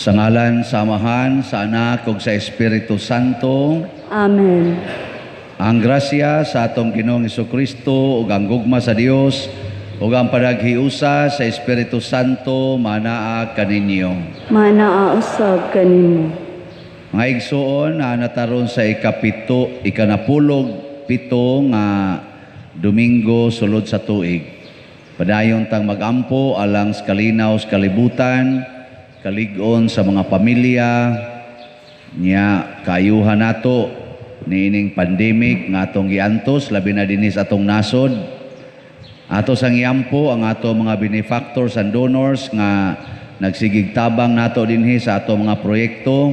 Sa ngalan sa Amahan, sa Anak ug sa Espiritu Santo. Amen. Ang grasya sa atong Ginoong Kristo ug ang gugma sa Dios ug ang panaghiusa sa Espiritu Santo manaa kaninyo. Manaa usab kanimo. Mga igsuon, naa na ta ron sa 7, 97 nga Domingo sulod sa tuig. Padayon tang magampo alang sa kalinaw sa kalibutan, kalig-on sa mga pamilya, nya kaayuhan nato niining pandemic nga atong giantos, labi na dinhi sa atong nasod. Ato sang iampo ang ato mga benefactors and donors nga nagsigig tabang nato dinhi sa ato mga proyekto,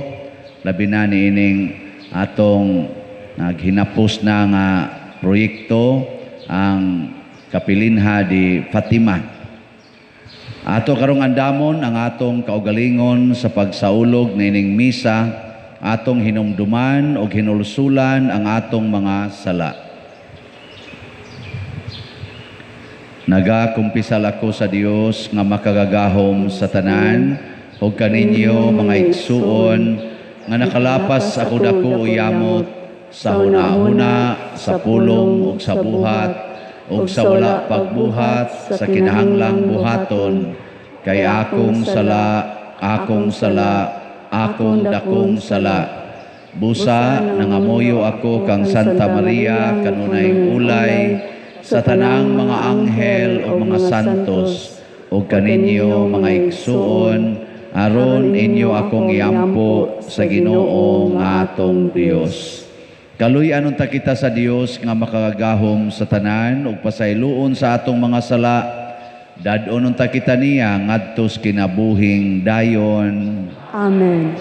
labi na niining atong naghinapos na nga proyekto ang Kapilinha di Fatima. Ato karong andamon ang atong kaugalingon sa pagsaulog niining misa, atong hinumduman og hinulsulan ang atong mga sala. Nagakumpisal ako sa Dios nga makagagahom sa tanan ug kaninyo mga igsuon nga nakalapas ako dako o yamot sa hunahuna, sa pulong ug sa buhat ug sa wala pagbuhat sa kinahanglang buhaton, kay akong sala, akong sala, akong dakong sala. Busa nangamuyo ako kang Santa Maria kanunay ulay, sa tanang mga anghel o mga santos o kaninyo mga igsuon, aron inyo akong iampo sa Ginoo nga atong Dios. Kaluy-an unta kita sa Dios nga makagagahom sa tanan ug pasayloon sa atong mga sala. Dad-on unta kita niya ngadto sa kinabuhing dayon. Amen.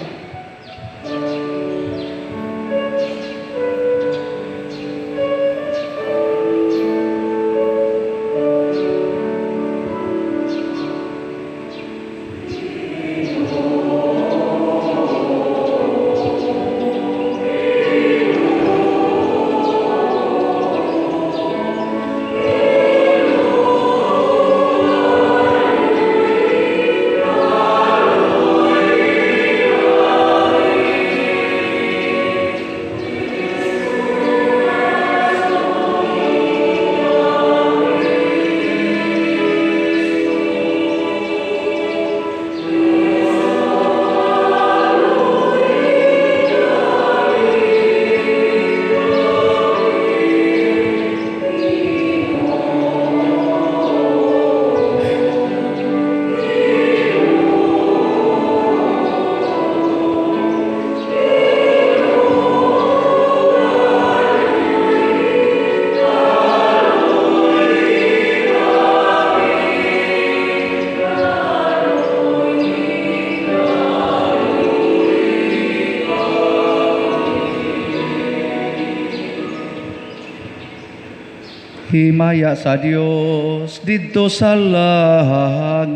Himaya sa Dios didto sa langit.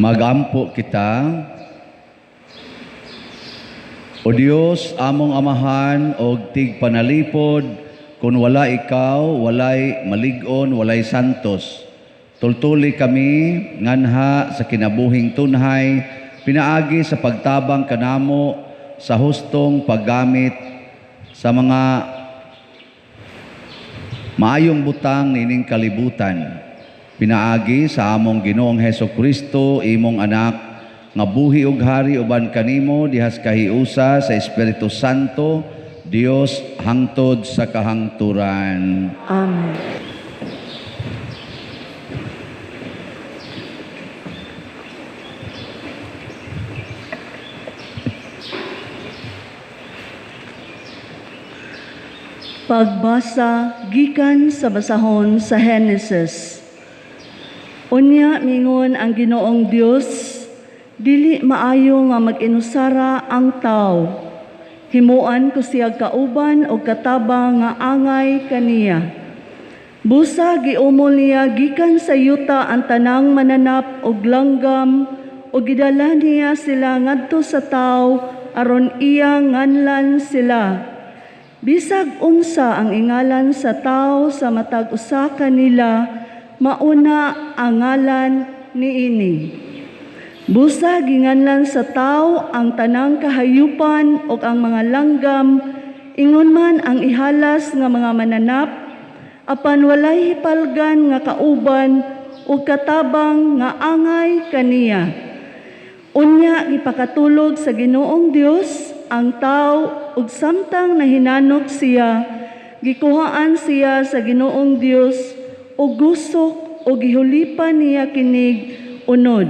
Magampo kita. O Dios, among Amahan og tigpanalipod, kung wala ikaw, walay malig-on, walay santos. Tultuli kami nganha sa kinabuhing tunhay, pinaagi sa pagtabang kanamo sa hustong paggamit sa mga maayong butang nining kalibutan. Pinaagi sa among Ginoong Heso Kristo, imong anak, nga buhi ug hari uban kanimo dihas kahiusa sa Espiritu Santo, Dios hangtod sa kahangturan. Amen. Pagbasa gikan sa basahon sa Henesis. Unya mingon ang Ginoong Dios, dili maayo nga mag-inusara ang tawo. Himuan ko siya kauban og katabang nga angay kaniya. Busa giumol niya gikan sa yuta ang tanang mananap og langgam ug gidala niya sila ngadto sa tawo aron iya nganlan sila. Bisag unsa ang ingalan sa tawo sa matag usa kanila, mauna ang ngalan niini. Busa ginganlan sa tawo ang tanang kahayupan ug ang mga langgam, ingon man ang ihalas nga mga mananap, apan walay hipalgan nga kauban ug katabang nga angay kaniya. Unya gipakatulog sa Ginoong Dios ang tawo ug samtang nahinanok siya, gikuhaan siya sa Ginoong Dios og gusok ug gihulipan niya kinig unod.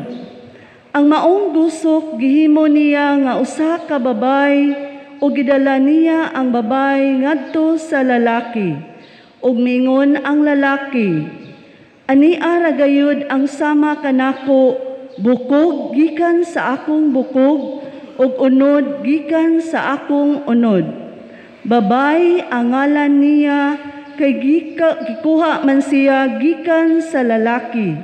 Ang maong gusok gihimo niya nga usa ka babay ug gidala niya ang babay ngadto sa lalaki. Ug mingon ang lalaki, "Ania ra gayud ang sama kanako, bukog gikan sa akong bukog ug unod gikan sa akong unod." Babay ang ngalan niya kay gikuha man siya gikan sa lalaki.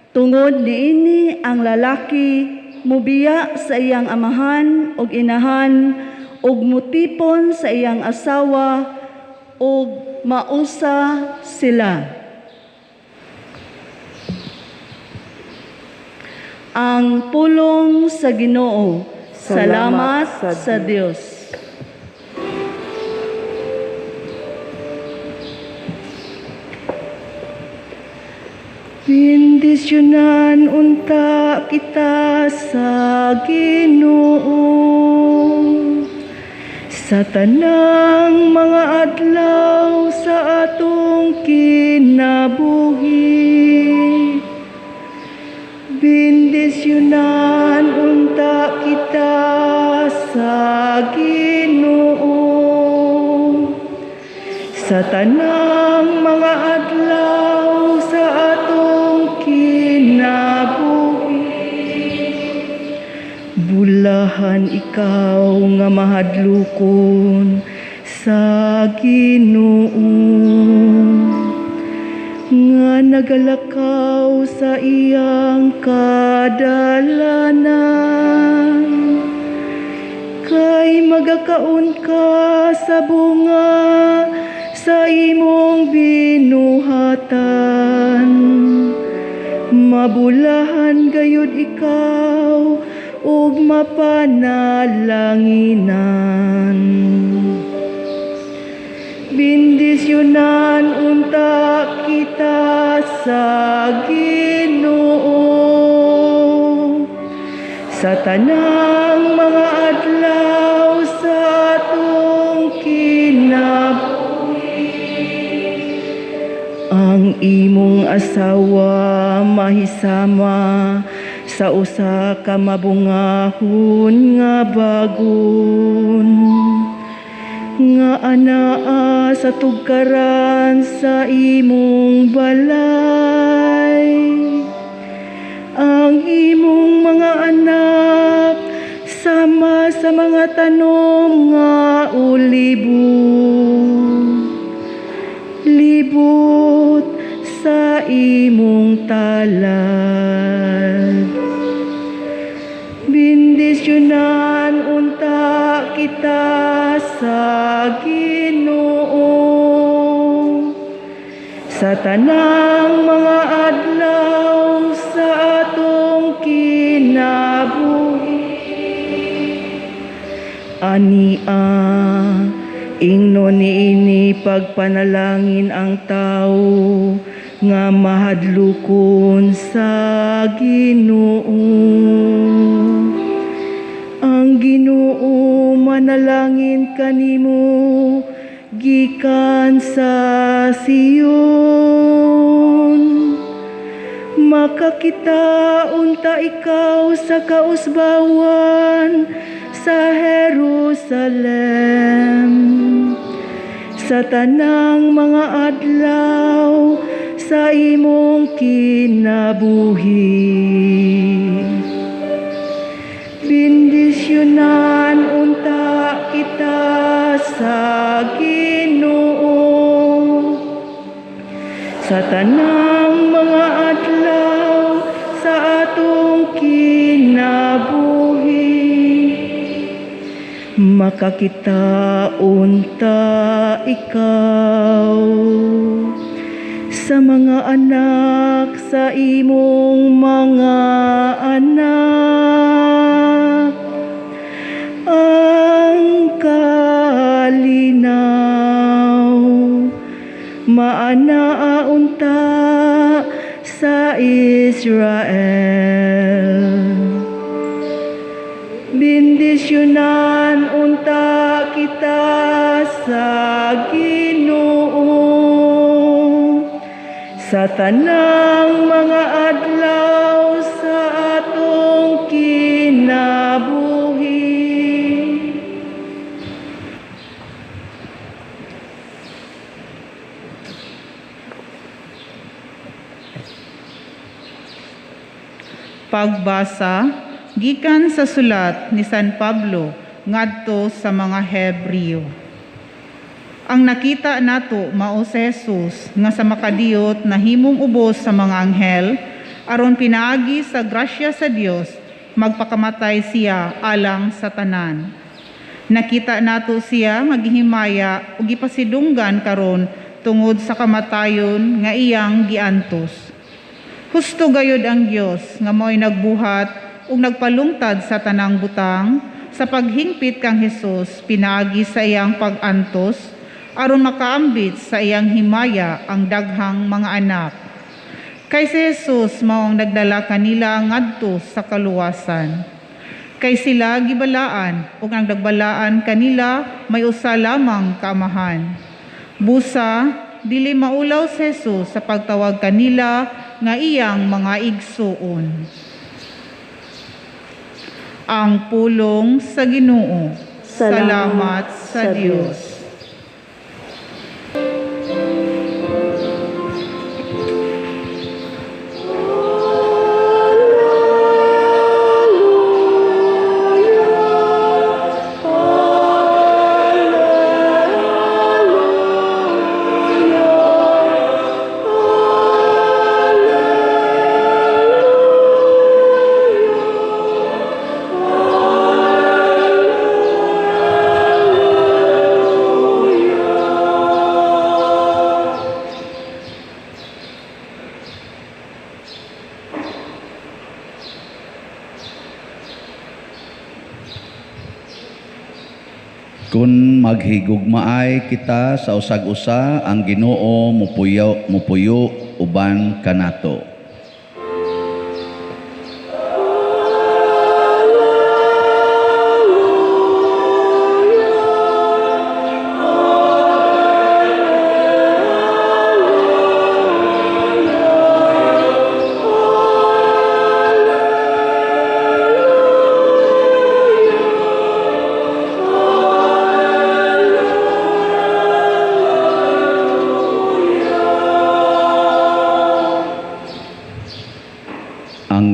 Tungod niini ang lalaki mubiya sa iyang amahan ug inahan ug mutipon sa iyang asawa ug mausa sila. Ang pulong sa Ginoo. Salamat sa Dios. Bendisyonan unta kita sa Ginoo sa tanang mga adlaw sa atong kinabuhi. Bendisyonan unta kita sa Ginoo sa tanang mga adlaw sa atong kinabuhi. Bulahan ikaw nga mahadlokon sa Ginoo, nga nagalakaw sa iyang kadalanan. Kay magakaon ka sa bunga sa imong binuhatan. Mabulahan gayud ikaw ug mapanalanginan. Bendisyonan unta kita sa Ginoo sa tanang mga adlaw sa atong kinabuhi. Ang imong asawa mahisama sa usa ka mabungahon nga bagon, nga anaa sa tugkaran sa imong balay. Ang imong mga anak sama sa mga tanom nga olibo, libot sa imong talad. kita sa Ginoo sa tanang mga adlaw sa atong kinabuhi. Ania, ingnon niini pagpanalangin ang tao nga mahadlokon sa Ginoo. Ang Ginoo manalangin kanimo gikan sa Sion. Makakita unta ikaw sa kausbawan sa Jerusalem. Sa tanang mga adlaw sa imong kinabuhi. Bendisyonan unta kita sa Ginoo sa tanang mga adlaw sa atong kinabuhi. Makakita unta ikaw sa mga anak sa imong mga anak. Ang kalinaw maanaa unta sa Israel. Bendisyonan unta kita sa Ginoo sa tanang mga adlaw sa atong kinabuhi. Pagbasa gikan sa sulat ni San Pablo ngadto sa mga Hebreo. Ang nakita nato mao si Jesus nga sa makadiyot nahimong ubos sa mga anghel aron pinaagi sa grasya sa Dios magpakamatay siya alang sa tanan. Nakita nato siya nga gihimaya ug gipasidunggan karon tungod sa kamatayon nga iyang giantos. Husto gayud ang Dios nga mao'y nagbuhat ug nagpalungtad sa tanang butang sa paghingpit kang Hesus pinaagi sa iyang pag-antos aron makaambit sa iyang himaya ang daghang mga anak. Kay si Hesus mao ang nagdala kanila ngadto sa kaluwasan. Kay sila gibalaan ug ang nagbalaan kanila may usa lamang kaamahan. Busa dili maulaw si Hesus sa pagtawag kanila nga iyang mga igsuon. Ang pulong sa Ginoo. Salamat sa Dios. Kung maghigugmaay kita sa usag-usa, ang Ginoo mupuyo uban kanato.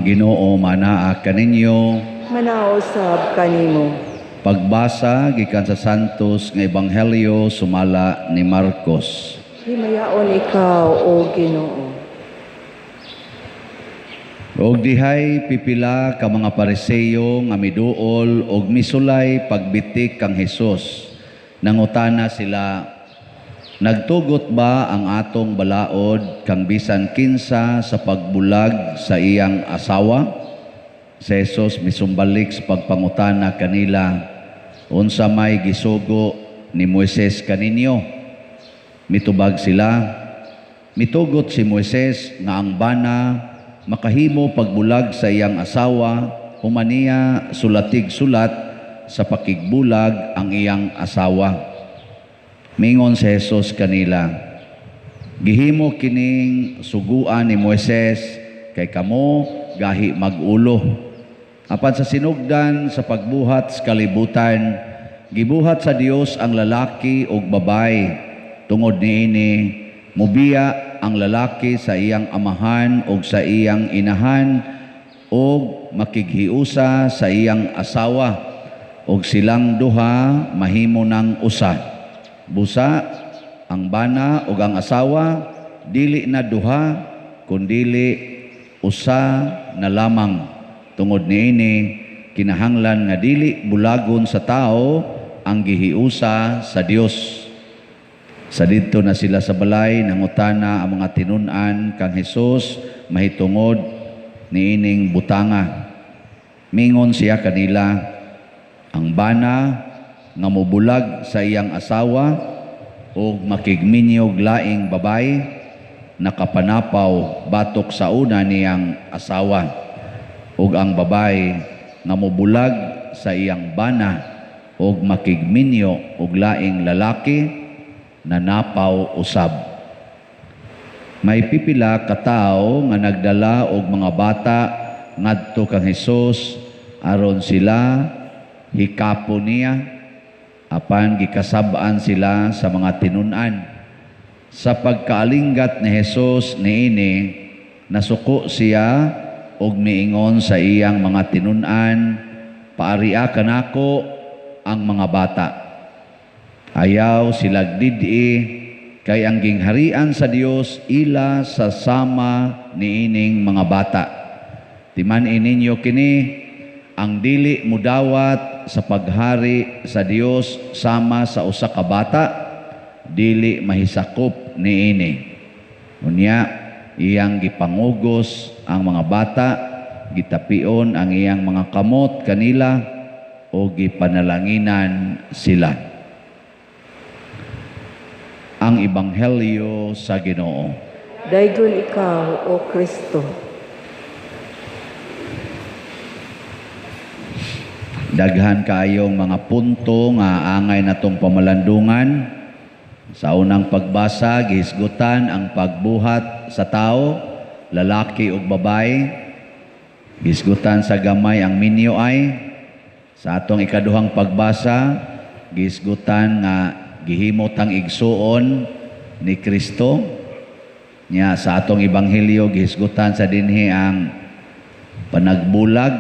Ginoo manaa kaninyo, Manaosab kanimo. Pagbasa gikan sa Santos nga Ebanghelyo sumala ni Marcos. Himayaon ikaw, o Ginoo. Og dihay pipila ka mga Pariseyo nga miduol og misulay pagbitik kang Hesus. Nangutana sila, "Nagtugot ba ang atong balaod kang bisan kinsa sa pagbulag sa iyang asawa?" Si Jesus misumbalik sa pagpangutana kanila, "Unsa may gisugo ni Moises kaninyo?" Mitubag sila, "Mitugot si Moises nga ang bana makahimo pagbulag sa iyang asawa, human niya sulatig sulat sa pakigbulag ang iyang asawa." Mingon si Jesus kanila, "Gihimo kining suguan ni Moises kay kamo gahi mag-ulo. Apan sa sinugdan sa pagbuhat sa kalibutan, gibuhat sa Dios ang lalaki ug babae. Tungod niini, mubiya ang lalaki sa iyang amahan ug sa iyang inahan ug makighiusa sa iyang asawa, ug silang duha mahimo ng usa. Busa ang bana ug ang asawa dili na duha kundili usa na lamang. Tungod niini, kinahanglan nga dili bulagon sa tao ang gihiusa sa Dios." Sa didto na sila sa balay, nangutana ang mga tinun-an kang Hesus mahitungod niining butanga. Mingon siya kanila, "Ang bana nga mobulag sa iyang asawa ug makigminyog laing babae, nakapanapaw batok sa una niyang asawa. Ug ang babae nga mobulag sa iyang bana ug makigminyo og laing lalaki, nanapaw usab." May pipila ka tawo nga nagdala og mga bata ngadto kang Hesus aron sila hikapon niya, apan gikasab-an sila sa mga tinun-an. Sa pagkaalinggat ni Hesus niini, nasuko siya og miingon sa iyang mga tinun-an, "Paaria kanako ang mga bata. Ayaw sila didi, kay ang gingharian sa Dios ila sa sama niining mga bata. Timan-i ninyo kini, ang dili mudawat sa paghari sa Dios sama sa usa ka bata, dili mahisakop niini." Unya iyang gipangugos ang mga bata, gitapion ang iyang mga kamot kanila o gipanalanginan sila. Ang Ebanghelyo sa Ginoo. Daygon ikaw, O Kristo. Daghan kaayong mga punto nga angay natong pamalandungan. Sa unang pagbasa, gihisgutan ang pagbuhat sa tao, lalaki ug babae. Gihisgutan sa gamay ang minyo ay. Sa atong ikaduhang pagbasa, gihisgutan nga gihimo tang igsuon ni Kristo. Nya sa atong ebanghelyo, gihisgutan sa dinhi ang panagbulag,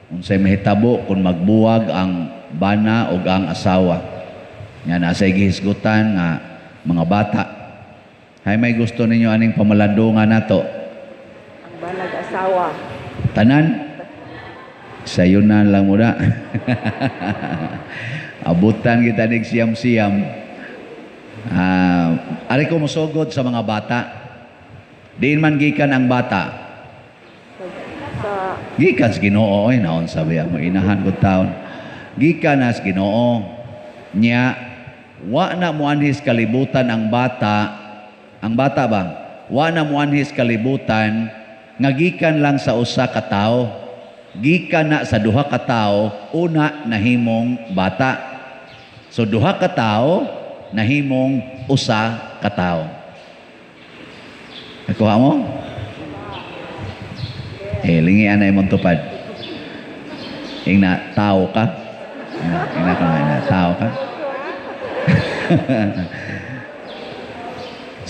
unsay mahitabo kung magbuwag ang bana o ang asawa. Nya nasa gihisgutan nga mga bata. Hay may gusto ninyo aning pamalandungan nato? Ang banag asawa. Tanan? Sayo na lang muna. Abutan kita nig siyam-siyam. Ari ko mosugod sa mga bata. Diin man gikan ang bata? Gikan sa Ginoo oy, naon sabi mo inahan ko taon. Gikan na sa Ginoo. Nya wa na moanhis kalibutan ang bata. Ang bata ba? Wa na moanhis kalibutan nga gikan lang sa usa ka tawo. Gikan na sa duha ka tawo, una nahimong bata. So duha ka tawo nahimong usa ka tawo. Nakuha mo? Eh, lingian na imong tupad. Ingna, tao ka. Ingna ka, ingna, tao ka.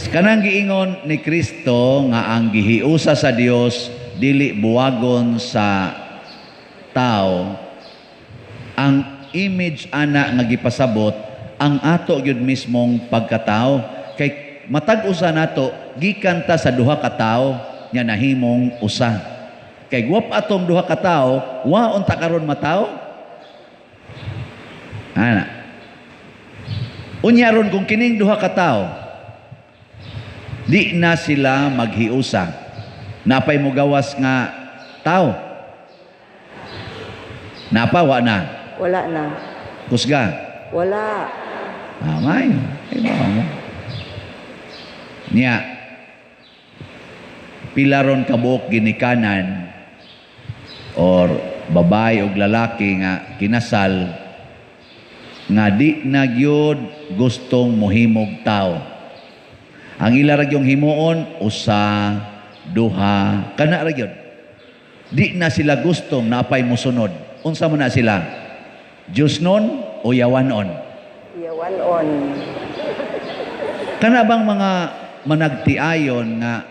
Kanang giingon ni Kristo nga ang gihiusa sa Dios dili buwagon sa tao, ang image ana nga gipasabot ang ato gyud mismong pagkatao, kay matag usa nato gikan ta sa duha ka tawo nya nahimong usa. Kay guwap atong duha ka tawo, wa unta karon matawo. Ana. Unya ron kung kining duha ka tawo, di na sila maghiusa. Napay mogawas nga tao. Napa wa na. Wala na. Kusga. Wala. Ah, may. Ay, ba mo. Niya, pila ron kabuok ginikanan or babae og lalaki nga kinasal nga di na gyud gustong mohimog tao. Ang ila ra gyung himuon usa, duha, kana ra gyud. Di na sila gustong napay mosunod. Unsa man na sila? Diyos nun o yawanon? Yawan on. Kana bang mga managtiayon nga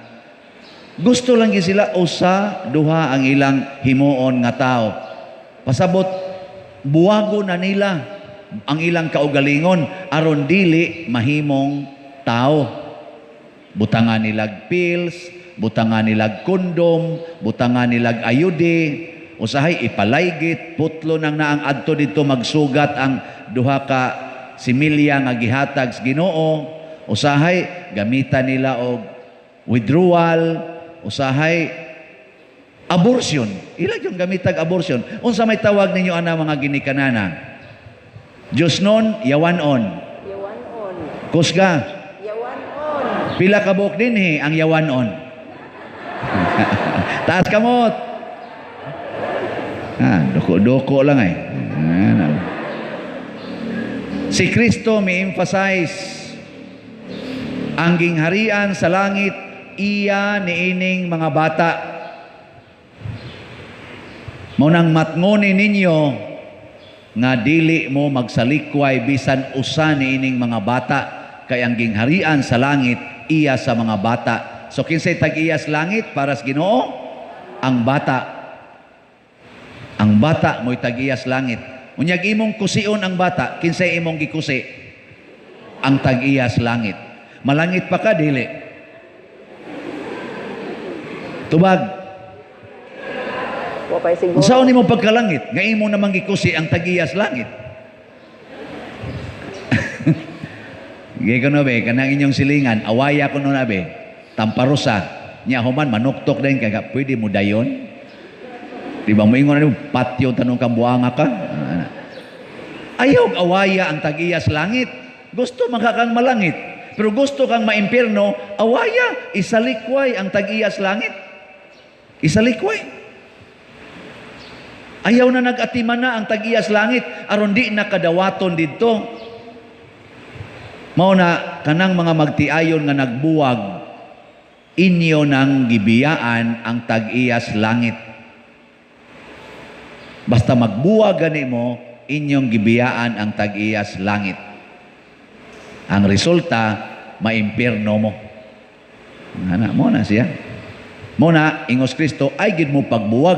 gusto lang gyud sila usa, duha ang ilang himuon nga tao. Pasabot buwago na nila ang ilang kaugalingon aron dili mahimong tao. Butangan nilag pills, butangan nilag kondom, butangan nilag ayude, usahay ipalaygit, putlo nang naang adto didto magsugat ang duha ka similya nga gihatag sa Ginoo, usahay gamitan nila og withdrawal, usahay abortion. Ila yung gamitag abortion. Unsa may tawag ninyo ana mga ginikanana? Diyos nun, yawanon. Yawan on. Kusga. Yawan on. Pila ka buok dinhi ang yawanon. Taas kamot. Ah, doko-doko lang ay. Ah, si Kristo may emphasize ang gingharian sa langit iya niining mga bata. Mao nang matngoni ninyo nga dili mo magsalikway bisan usa niining mga bata kay ang gingharian sa langit iya sa mga bata. So kinsay tag-iya sa langit para sa Ginoo? Ang bata. Ang bata mo'y tag-iya sa langit. Unyag imong kusion ang bata, kinsay imong gikusi? Ang tag-iya sa langit. Malangit pa ka dili? Tubag. Wa pa'y siguro. Unsaon nimo pagkalangit nga imo namang gikusi ang tag-iya sa langit? Gay kuno be, kanang inyong silingan, awaya kuno na be. Tamparosa. Nya human manuktok din kay pwede mo dayon. Di ba moingon ani patyo tanong kang buanga ka? Ayaw awaya ang tag-iya sa langit. Gusto man ka kang malangit. Pero gusto kang maimpierno, awaya, isalikway ang tag-iya sa langit. Isalikway. Ayaw na nag-atiman na ang tag-iya sa langit aron di na kadawaton didto. Mao na kanang mga magtiayon nga nagbuwag, inyo nang gibiyaan ang tag-iya sa langit. Basta magbuwag gani mo, inyong gibiyaan ang tag-iya sa langit. Ang resulta, maimpierno mo. Ana mo na siya. Mo na, ingos Kristo, ay gid mo pagbuwag.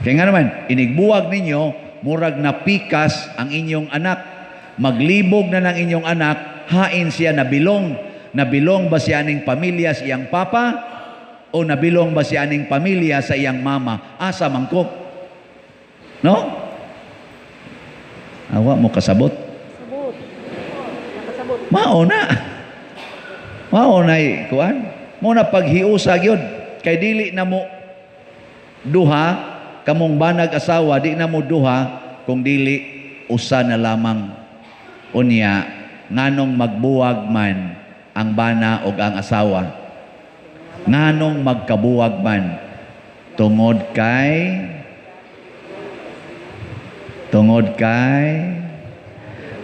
Kaya nga naman, inigbuwag ninyo, murag napikas ang inyong anak. Maglibog na ng inyong anak, hain siya nabilong. Nabilong ba siya ning pamilya sa iyang papa? O nabilong ba siya ning pamilya sa iyang mama? Asa man ko? No? Awa mo kasabot. Kasabot. Nakasabot. Mao na. Mao na kuan. Mao na paghiusa gyud. Kay dili na mo duha kamong banag asawa, di na mo duha kung dili usa na lamang. Unya nganong magbuwag man ang bana og ang asawa? Nganong magkabuwag man? Tungod kay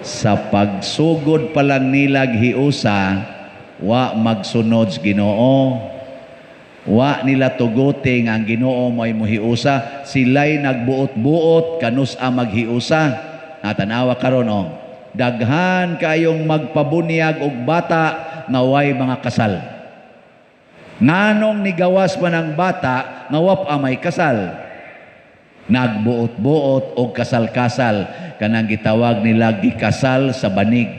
sa pagsugod pa lang nilag hiusa, wa magsunod sa Ginoo. Wa nila tuguting ang Ginoo mo'y muhiusa. Sila'y nagbuot-buot kanus-a maghiusa. Natanawa karon oh. Daghan kayong magpabunyag og bata nga way mga kasal. Nganong nigawas man ang bata nga wa pa may kasal? Nagbuot-buot og kasal-kasal, kanang gitawag nila gikasal sa banig.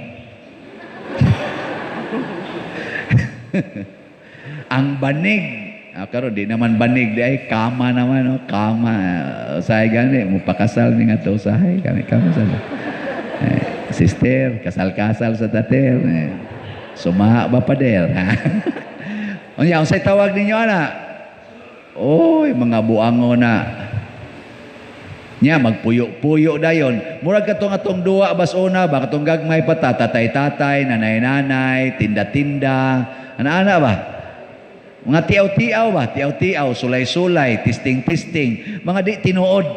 Ang banig Ah, karon di naman banig di ay kama naman, no? Kama. Usahay gani mo pakasal mi nga to usahay kami kami sa eh, sister, kasal-kasal sa tater. Eh, sumaha ba pader? Ha? Unya, unsay tawag ninyo ana? Oy, mga buango na. Nya magpuyo-puyo dayon. Murag katong atong duwa bas una ba, katong gagmay pa, tatay-tatay, nanay-nanay, tinda-tinda. Ana-ana ba? Mga tiaw-tiaw ba? Tiaw-tiaw, sulay-sulay, tisting-tisting. Mga di tinuod.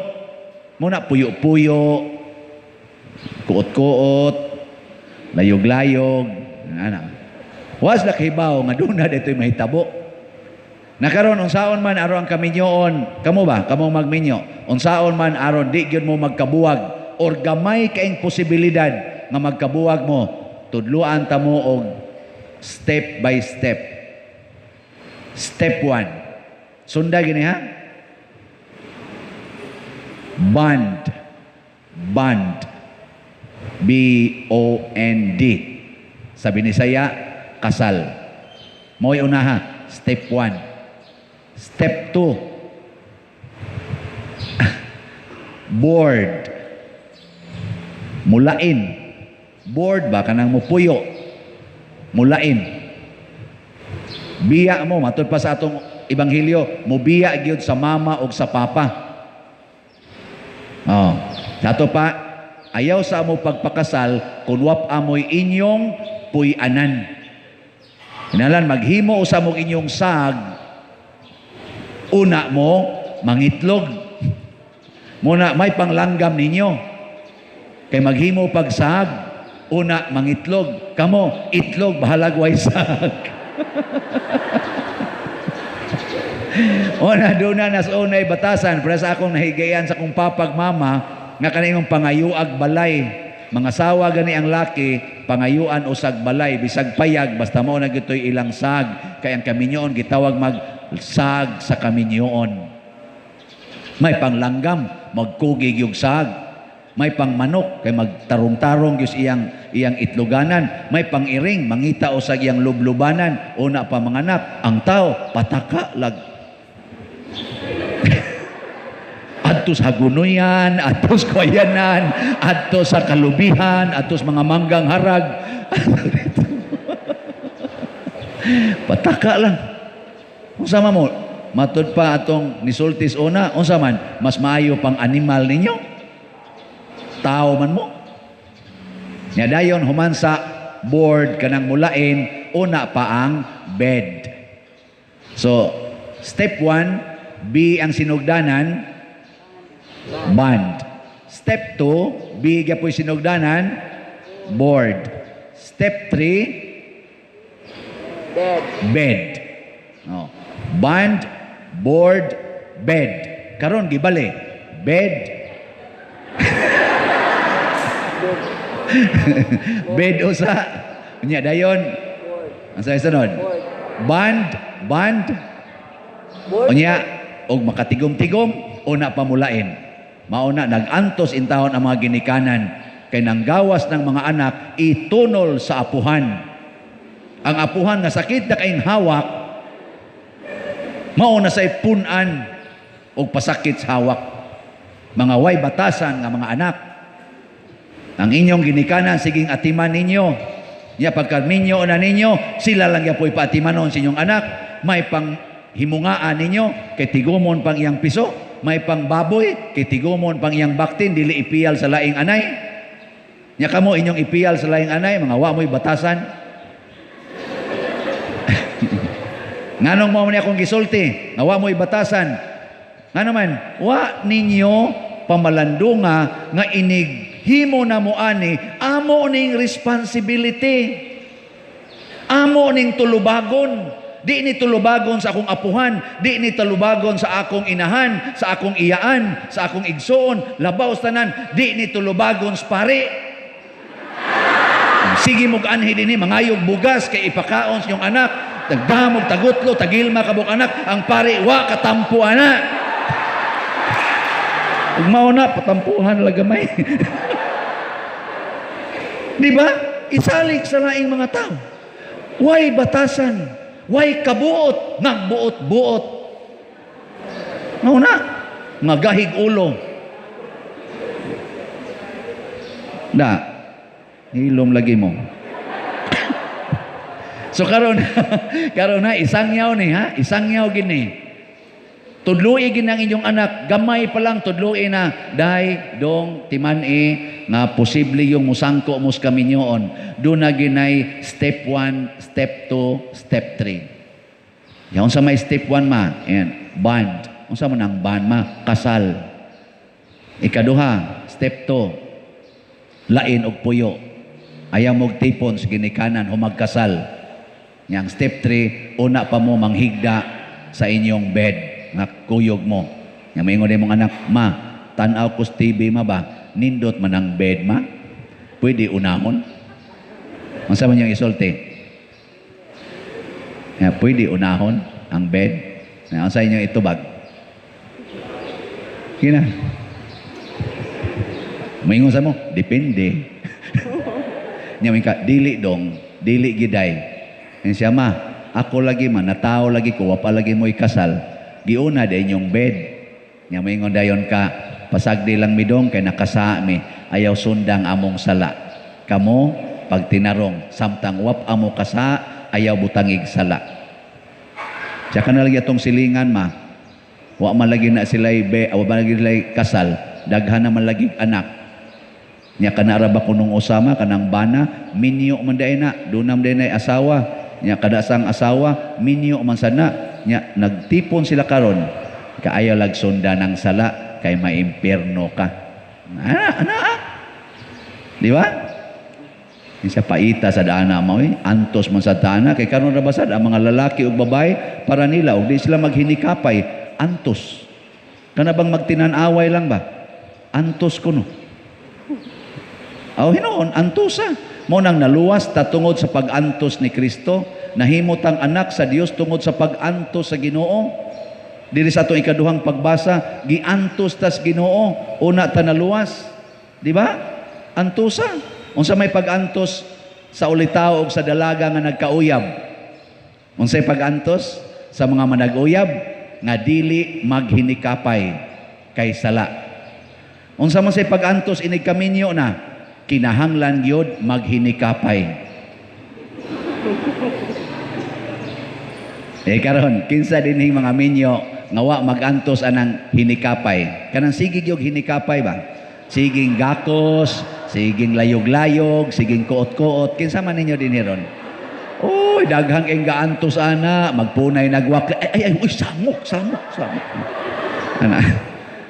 Muna puyo-puyo, kuot-kuot, layog-layog. Ana. Was la kahibaw nga duna dito'y mahitabo. Nakaron unsaon man aron ang kaminyoon, kamo ba? Kamo magminyo. Unsaon man aron di gyud mo magkabuwag or gamay kaing posibilidad nga magkabuwag mo, tudluan ta mo og step by step. Step 1. Sunda gini ha? Bond. Bond. Bond. Sa Binisaya, kasal. Mo'y unaha, step 1. Step 2. Board. Mulain. Board ba kanang mupuyo? Mulain. Biya mo, matud pa sa atong ebanghelyo, mubiya gyud sa mama og sa papa. Oh, sa ato pa, ayaw sa amo pagpakasal kung wap amoy inyong puy-anan. Hinalan maghimo usa mong inyong sag, una mo mangitlog. Muna may panglanggam ninyo. Kay maghimo pagsag, una mangitlog. Kamo itlog bahalag way sag. Una duna nas unay batasan para sa akong nahigayan sa akong papag mama nga kaningong pangayuag balay. Mga sawa gani ang laki pangayuan usag balay bisag payag basta mao na gitoy ilang sag kay ang kaminyoon gitawag mag sag sa kaminyoon. May panglanggam magkugig yung sag. May pangmanok kay magtarong-tarong gyud iyang iyang itloganan. May pangiring mangita usag iyang lublubanan. Una pa mga anak, ang tao pataka lag. Adto sa Hagunoyan, adto sa Kawayanan, adto sa Kalubihan, adto sa mga manggang harag. Pataka lang. Unsa man mo? Matud pa atong nisultis una, unsa man? Mas maayo pang animal ninyo? Tao man mo. Nya dayon human sa board kanang mulain, una pa ang bed. So, step 1, B ang sinugdanan, bond. Step 2, B gyapoy sinugdanan, board. Step 3, Bed. Bed. Oh. Bond, board, bed. Karon gibali, bed. Bed usa. Unya dayon. Board. Ang sa sunod? Board. Bond, bond. Board. Unya og makatigom-tigom una pamulain. Mauna nag-antos intawon ang mga ginikanan kay nanggawas ng mga anak itunol sa apuhan. Ang apuhan nga sakit na kaing hawak mauna say punan og pasakit sa hawak. Mga way batasan nga mga anak. Ang inyong ginikanan siging atiman ninyo. Nya pagka minyo na ninyo, sila lang gyapoy paatimanon sa inyong anak. May pang himungaan ninyo kay tigumon pang iyang piso, may pang baboy kay tigumon pang iyang baktin dili ipiyal sa laing anay. Nya kamo inyong ipiyal sa laing anay, mga wa mo'y batasan. Nganong mao man akong gisulti, nga wa mo'y batasan. Ngano man, wa ninyo pamalandunga nga inig himo na mo ani, amo ning responsibility. Amo ning tulubagon. Di ni tulubagon sa akong apuhan, di ni tulubagon sa akong inahan, sa akong iyaan, sa akong igsoon, labaw sa tanan, di ni tulubagon sa pari. Sige mog anhi dinhi mangayog bugas kay ipakaon sa inyong anak, tagdamog tagutlo, tagilma kabuk anak, ang pari wa katampo ana. Ug mao na patampuhan la gamay. Di ba? Isalig sa laing mga tao. Way batasan, Way kabuot, nagbuot-buot. Mao na, nga gahig ulo. Da, hilom lagi mo. So karon karon na isangyaw ni ha, isangyaw gini. Tudloi gid ang inyong anak, gamay pa lang tudloi na day dong timan-i nga posible yung musangko mo sa kaminyoon. Do na ginay step 1, step 2, step 3. Yan unsa may step 1 ma? Ayan, bond. Unsa man ang bond ma? Kasal. Ikaduha, step 2. Lain og puyo. Ayaw mog tipon sa ginikanan humagkasal. Yang step 3, una pa mo manghigda sa inyong bed nga kuyog mo. Nga maingon imong anak, ma, tan-aw ko sa TV ma ba? Nindot man ang bed ma? Pwede unahon? Unsa man yung isulti? Ya, pwede unahon ang bed? Na unsa inyong itubag? Kina. Maingon sa mo, depende. Nya ka, dili dong, dili giday. Yan siya ma, ako lagi ma, natao lagi ko, wapa lagi mo ikasal. Giuna da inyong bed. Nya maingon dayon ka, pasagdi lang mi dong kay nakasa mi, ayaw sundang among sala. Kamo pag tinarong, samtang wap amo kasa, ayaw butangig sala. Tsaka na lagi atong silingan ma. Wa man lagi na sila be, wa man lagi sila kasal, daghan na man lagi anak. Nya kanara ba kunong usama kanang bana, minyo man day na, dunam day na asawa. Nya kada sang asawa, minyo man sana. Nya nagtipon sila karon, kaayaw lag sunda ng sala kay maimpierno ka. Ana, ana. Di ba? Isa paita sa daana mo, eh. Antos man sa daana kay karon ra basad ang mga lalaki ug babae para nila og di sila maghinikapay, antos. Kana bang magtinan-away lang ba? Antos kuno. Aw hinuon antosa. Mo nang naluwas ta tungod sa pag-antos ni Kristo, nahimot ang anak sa Dios tungod sa pag-antos sa Ginoo. Diri sa atong ikaduhang pagbasa, giantos tas Ginoo, una ta naluwas. Di ba? Antosa. Unsa may pag-antos sa ulitaw og sa dalaga nga nagkauyab? Unsay pag-antos sa mga manag-uyab nga dili maghinikapay kay sala? Unsa man say pag-antos inig kaminyo na? Kinahanglan gyud maghinikapay. Eh karon kinsa dinhing mga minyo nga wa mag-antos anang hinikapay? Kanang sige gyud hinikapay ba? Siging gakos, siging layog-layog, siging kuot-kuot. Kinsa man ninyo dinhi ron? Uy, daghang ing gaantos ana, magpunay nagwak. Ay, ay, ay, uy, samok, samok, samok. Ana.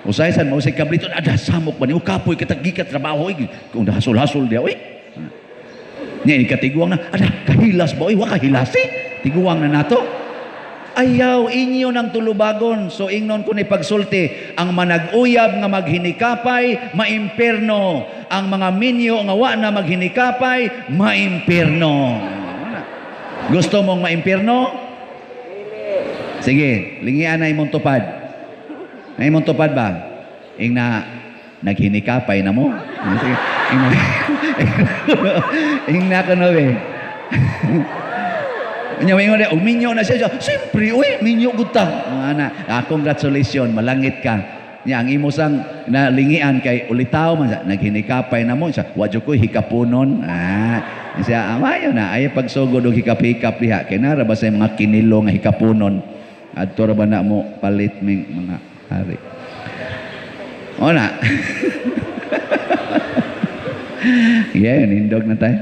Usay san mo usay kablito, ada samok ba ni kapoy kita gikat trabaho oy. Kung hasol-hasol dia oy. Nya ikatiguang na, ada kahilas ba oy, wa kahilasi. Tiguang na nato. Ayaw inyo ng tulubagon. So ingnon ko ni pagsulti, ang manag-uyab nga maghinikapay, maimpierno. Ang mga minyo nga wa na maghinikapay, maimpierno. Gusto mong maimpierno? Sige, lingian na imong tupad. Na imong tupad ba? Ing na naghinikapay na mo. Sige, ing na, ing na kuno be. Nya maingon og minyo na siya. Siyempre, uy, minyo gud ta. Ana, congratulations, malangit ka. Nya ang imo sang nalingian kay ulitaw man sa naghinikapay na mo siya. Wa jud koy hikapunon. Ah, siya amayo na ay pagsugod og hikap-hikap diha kay nara ba sa mga kinilo nga hikapunon. Adto ra ba na mo palit ming mga hari. O na. Yeah, nindog na tayo.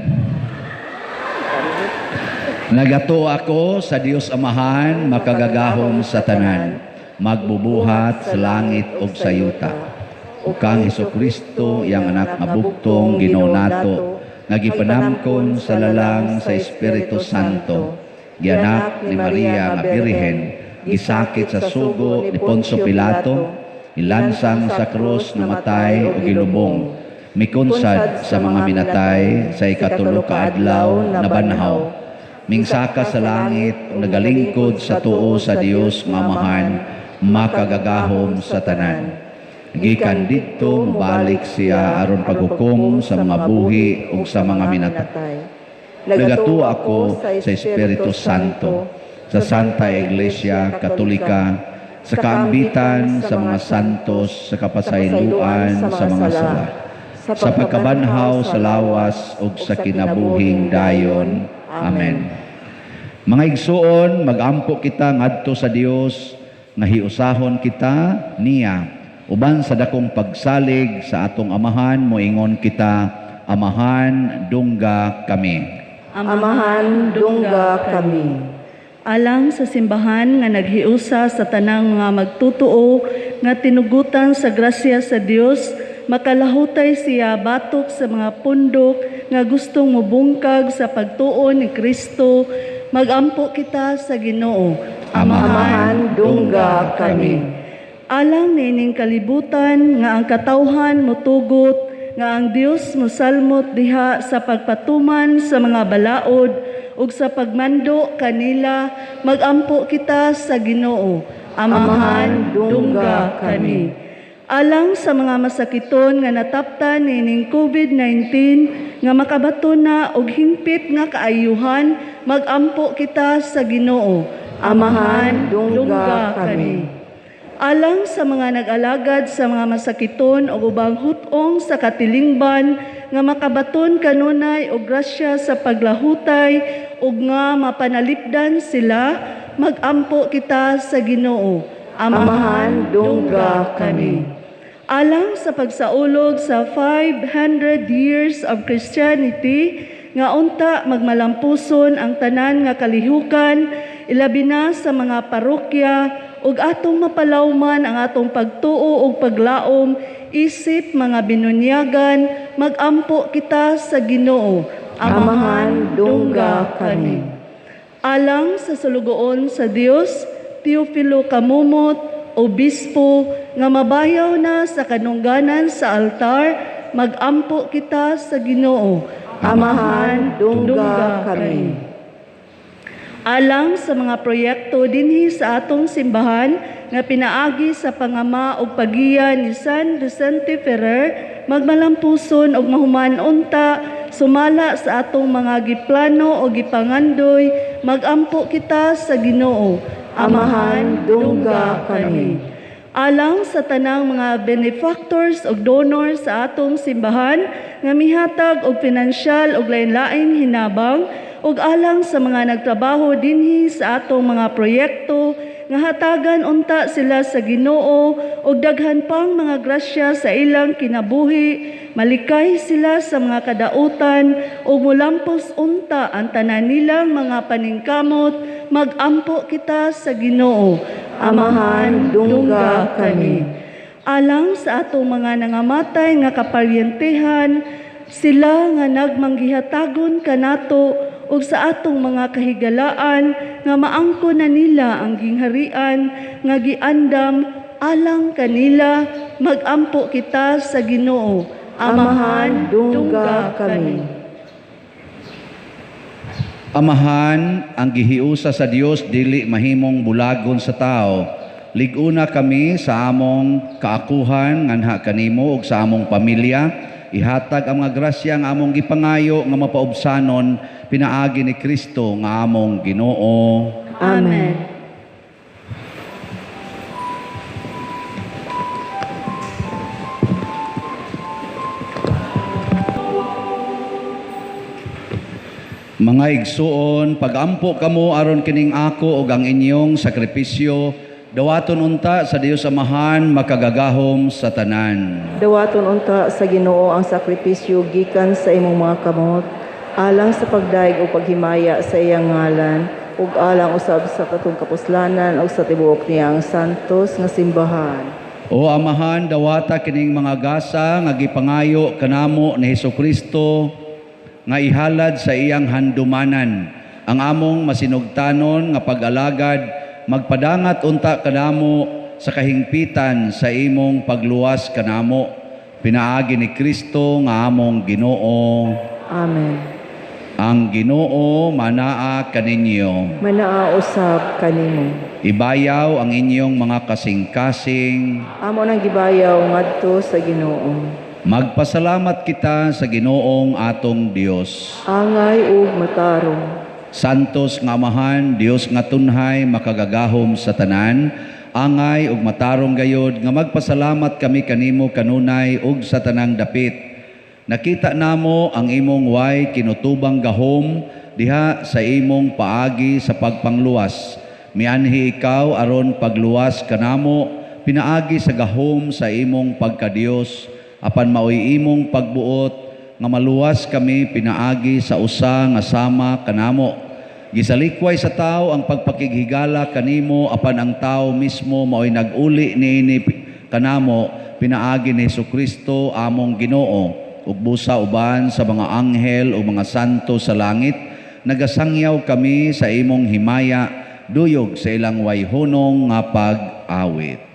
Nagatuo ako sa Dios Amahan, makagagahom sa tanan, magbubuhat sa langit ug sa yuta. Ug kang Hesukristo, iyang anak nga bugtong Ginoo nato, nga gipanamkon sa lalang sa Espiritu Santo, gianak ni Maria nga Birhen, gisakit sa sugo ni Poncio Pilato, ilansang sa krus, namatay ug gilubong, mikonsad sa mga minatay sa ikatulo ka adlaw nabanhaw, mingsaka sa langit, nagalingkod sa tuo sa Dios nga Amahan, makagagahom sa tanan. Gikan didto mobalik siya aron paghukom sa mga buhi ug sa mga minatay. Nagatuo ako sa Espiritu Santo, sa Santa Iglesia Katolika, sa kaambitan sa mga santos, sa kapasayloan sa mga sala, sa pagkabanhaw sa lawas ug sa kinabuhing dayon. Amen. Mga igsuon, magampo kita ngadto sa Dios nga hiusahon kita niya uban sa dakong pagsalig sa atong Amahan. Moingon kita, Amahan, dungga kami. Amahan, dungga kami. Alang sa simbahan nga naghiusa sa tanang mga magtutuo nga tinugutan sa grasya sa Dios, makalahutay siya batok sa mga pundok nga gustong mubungkag sa pagtuo ni Kristo, magampo kita sa Ginoo. Amahan, dungga kami. Alang niining kalibutan nga ang katawhan motugot nga ang Dios mosalmot diha sa pagpatuman sa mga balaod ug sa pagmando kanila, magampo kita sa Ginoo. Amahan, dungga kami. Alang sa mga masakiton nga nataptan niining COVID-19 nga makabato na og hingpit nga kaayuhan, magampo kita sa Ginoo. Amahan, dungga kami. Alang sa mga nag-alagad sa mga masakiton o ubang hutong sa katilingban nga makabaton kanunay og grasya sa paglahutay ug nga mapanalipdan sila, magampo kita sa Ginoo. Amahan, dungga kami. Alang sa pagsaulog sa 500 years of Christianity nga unta magmalampuson ang tanan nga kalihukan, ilabi na sa mga parokya, ug atong mapalawman ang atong pagtuo ug paglaom isip mga binunyagan, magampo kita sa Ginoo. Amahan, dungga kami. Alang sa sulugoon sa Dios, Teofilo Kamumot, obispo nga mabayaw na sa kanungganan sa altar, magampo kita sa Ginoo. Amahan, dungga kami. Alang sa mga proyekto dinhi sa atong simbahan nga pinaagi sa pangama ug pagiya ni San Vicente Ferrer, magmalampuson ug mahuman unta sumala sa atong mga giplano o gipangandoy, magampo kita sa Ginoo. Amahan, dungga kami. Alang sa tanang mga benefactors ug donors sa atong simbahan nga mihatag og pinansyal ug lain-laing hinabang, ug alang sa mga nagtrabaho dinhi sa atong mga proyekto nga hatagan unta sila sa Ginoo ug daghan pang mga grasya sa ilang kinabuhi, malikay sila sa mga kadautan ug molampos unta ang tanan nilang mga paningkamot, magampo kita sa Ginoo. Amahan, dungga kami. Alang sa atong mga nangamatay nga kaparyentehan, sila nga nagmanggihatagon kanato ug sa atong mga kahigalaan nga maangko na nila ang gingharian nga giandam alang kanila, magampo kita sa Ginoo. Amahan, dungga kami. Amahan, ang gihiusa sa Dios dili mahimong bulagon sa tao. Lig-una kami sa among kaakuhan nganha kanimo ug sa among pamilya. Ihatag ang mga grasya nga among gipangayo nga mapaubsanon pinaagi ni Kristo nga among Ginoo. Amen. Mga igsuon, pagampo kamo aron kining ako ug ang inyong sakripisyo, dawaton unta sa Dios Amahan makagagahom sa tanan. Dawaton unta sa Ginoo ang sakripisyo gikan sa imong mga kamot, alang sa pagdaig o paghimaya sa iyang ngalan, ug alang usab sa katong kapuslanan ug sa tibuok niyang santos nga simbahan. O Amahan, dawata kining mga gasa nga gipangayo kanamo ni Hesukristo nga ihalad sa iyang handumanan ang among masinugtanon nga pag-alagad, magpadangat unta kanamo sa kahingpitan sa imong pagluwas kanamo pinaagi ni Kristo nga among Ginoo. Amen. Ang Ginoo manaa kaninyo. Manaa usab kanimo. Ibayaw ang inyong mga kasing-kasing. Amo nang gibayaw ngadto sa Ginoo. Magpasalamat kita sa Ginoong atong Dios. Angay ug matarong. Santos nga Amahan, Dios nga tunhay, makagagahom sa tanan, angay ug matarong gayod nga magpasalamat kami kanimo kanunay ug sa tanang dapit. Nakita namo ang imong way kinutubang gahom diha sa imong paagi sa pagpangluwas. Mianhi ikaw aron pagluwas kanamo pinaagi sa gahom sa imong pagkadiyos, apan maoy imong pagbuot nga maluwas kami pinaagi sa usa nga sama kanamo. Gisalikway sa tao ang pagpakighigala kanimo, apan ang tao mismo maoy nag-uli niini kanamo pinaagi ni Hesukristo among Ginoo. Ug busa uban sa mga anghel o mga santo sa langit, nagasangyaw kami sa imong himaya, duyog sa ilang wayhunong nga pag-awit.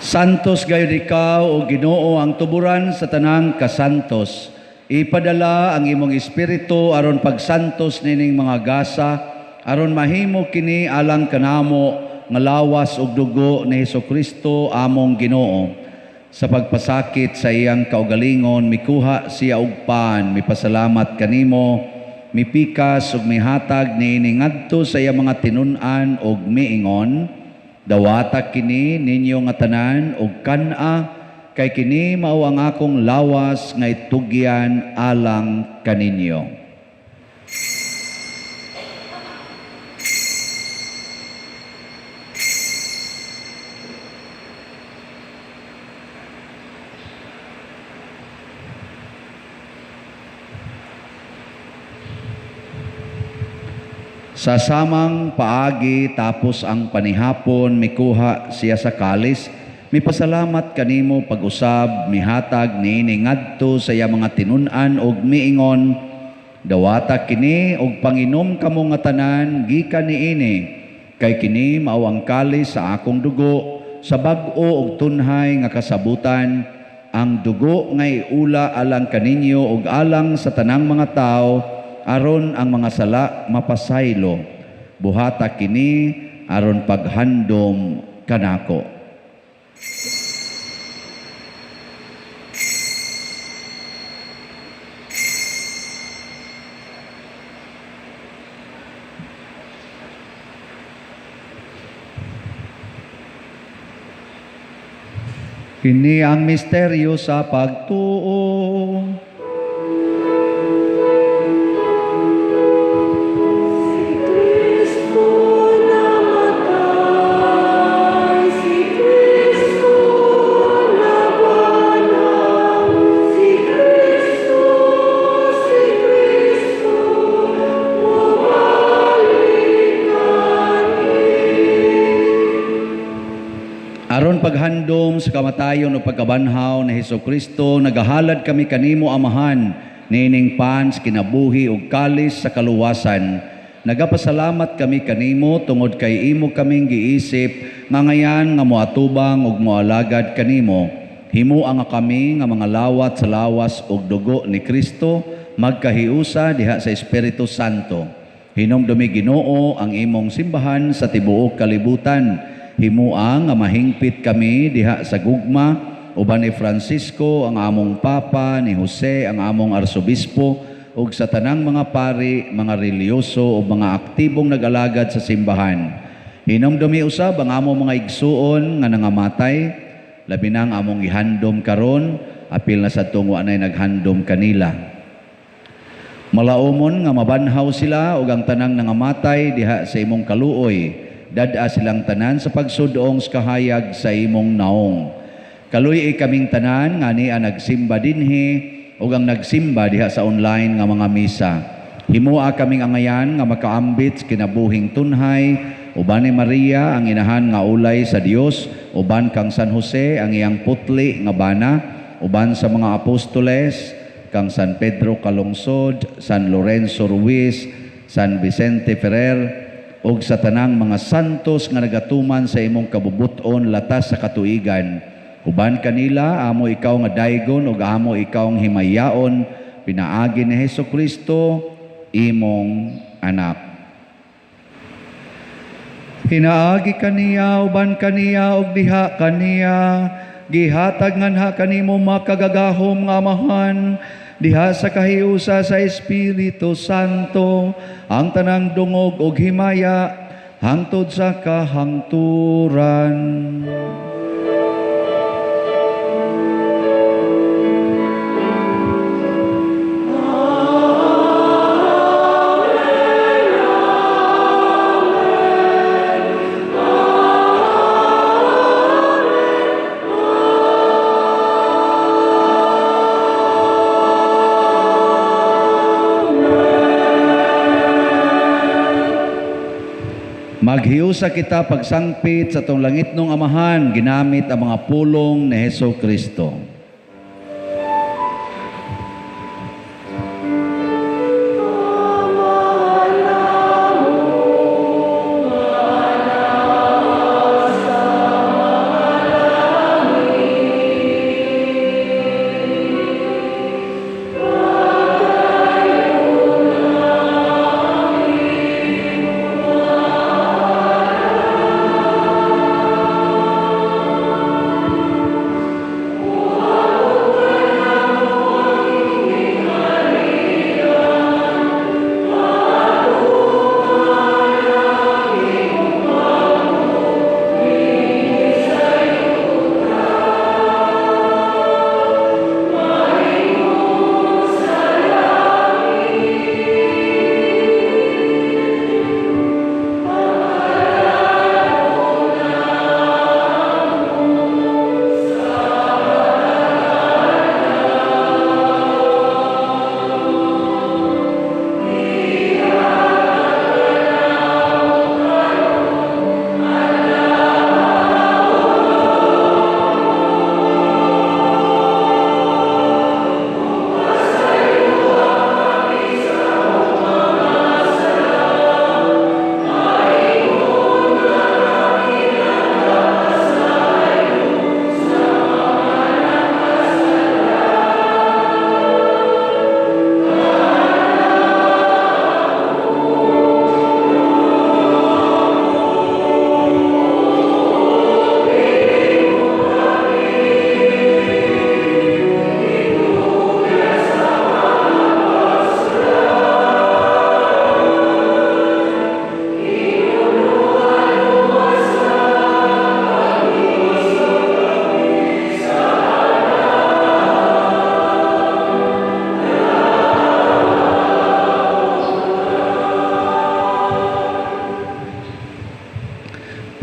Santos gayud ikaw, o Ginoo, ang tuburan sa tanang kasantos. Ipadala ang imong espiritu aron pagsantos nining mga gasa, aron mahimo kini alang kanamo nga lawas ug dugo ni Hesukristo among Ginoo. Sa pagpasakit sa iyang kaugalingon, mikuha siya og pan, mipasalamat kanimo, mipikas ug mihatag niini ngadto sa iyang mga tinun-an ug miingon, dawata kini ninyo nga tanan og kan-a, kay kini mao ang akong lawas nga itugyan alang kaninyo. Sa samang paagi tapos ang panihapon, mikuha siya sa kalis, mipasalamat kanimo pag-usab, mihatag niini ngadto sa iya mga tinun-an og miingon, dawata kini og panginom kamo nga tanan gikan niini, kay kini mao ang kalis sa akong dugo, sa bag-o og tunhay nga kasabutan, ang dugo nga iula alang kaninyo og alang sa tanang mga tawo, aron ang mga sala mapasaylo. Buhata kini aron paghandom kanako. Kini ang misteryo sa pagtuo. Aron paghandom sa kamatayon o pagkabanhaw ni Hesukristo, nagahalad kami kanimo, Amahan, Niining pan sa kinabuhi ug kalis sa kaluwasan. Nagapasalamat kami kanimo tungod kay imo kaming giisip nga ngayan nga moatubang ug moalagad kanimo. Himoa nga kami nga mga lawat sa lawas ug dugo ni Kristo magkahiusa diha sa Espiritu Santo. Hinumdumi Ginoo ang imong simbahan sa tibuok kalibutan. Himoa nga mahingpit kami diha sa gugma uban ni Francisco ang among Papa, ni Jose ang among Arsobispo, ug sa tanang mga pari, mga reliyoso ug mga aktibong nag-alagad sa simbahan. Hinumdumi usab ang among mga igsuon nga nangamatay, labi na ang among gihandom karon, apil na sa tungwa nay naghandom kanila. Malaumon nga mabanhaw sila ug ang tanang nangamatay diha sa imong kaluoy. Dad-a silang tanan sa pagsudong sa kahayag sa imong naong. Kaluy-i kaming tanan nga niya nagsimba dinhi ug ang nagsimba diha sa online nga mga misa. Himoa kaming angayan nga makaambit sa kinabuhing tunhay uban ni Maria ang inahan nga ulay sa Dios, uban kang San Jose ang iyang putli nga bana, uban sa mga apostoles kang San Pedro Calungsod, San Lorenzo Ruiz, San Vicente Ferrer, ug sa tanang mga santos nga nagatuman sa imong kabubut-on latas sa katuigan. Uban kanila amo ikaw nga daygon ug amo ikaw ang himayaon pinaagi ni Hesukristo imong anak. Hinaagi kaniya uban kaniya ug diha kaniya gihatag nganha kanimo makagagahom nga Amahan diha sa kahiusa sa Espiritu Santo ang tanang dungog ug himaya hangtod sa kahangturan. Maghiusa kita pagsangpit sa atong langitnong Amahan ginamit ang mga pulong ni Hesus Kristo.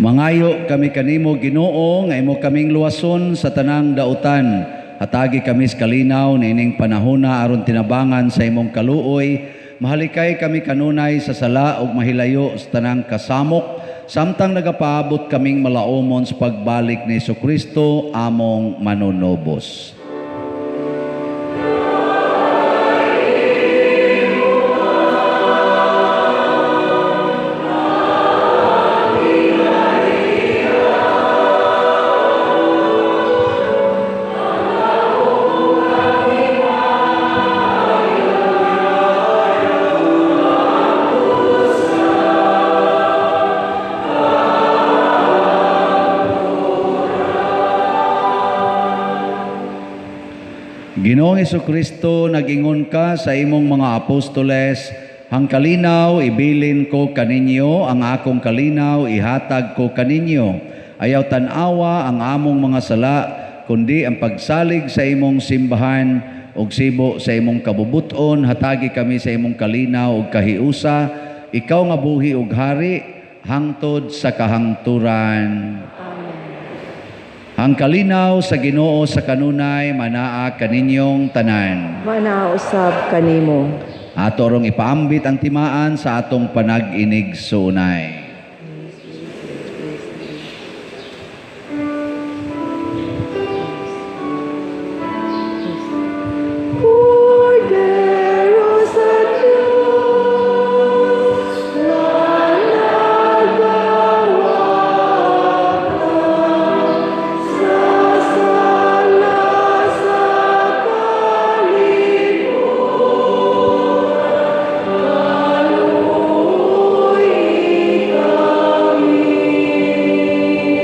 Mangayo kami kanimo Ginoo nga imo kaming luwason sa tanang dautan. Hatagi kami sa kalinaw niining panahona aron tinabangan sa imong kaluoy. Mahalikay kami kanunay sa sala ug mahilayo sa tanang kasamok samtang nagapaabot kaming malaomon sa pagbalik ni Hesukristo among manunobos. Hesukristo, nag-ingon ka sa imong mga apostoles, "Ang kalinaw ibilin ko kaninyo, ang akong kalinaw ihatag ko kaninyo. Ayaw tan-awa ang among mga sala, kundi ang pagsalig sa imong simbahan ug sibo sa imong kabubuton, hatagi kami sa imong kalinaw ug kahiusa, ikaw nga buhi ug hari hangtod sa kahangturan." Ang kalinaw sa Ginoo sa kanunay manaa kaninyong tanan. Manaa usab kanimo. Ato rong ipaambit ang timaan sa atong panag-inigsuonay. Kordero sa Diyos, nga nagawakta sa sala sa kalibutan, kaluoyi kami. Kordero sa Diyos,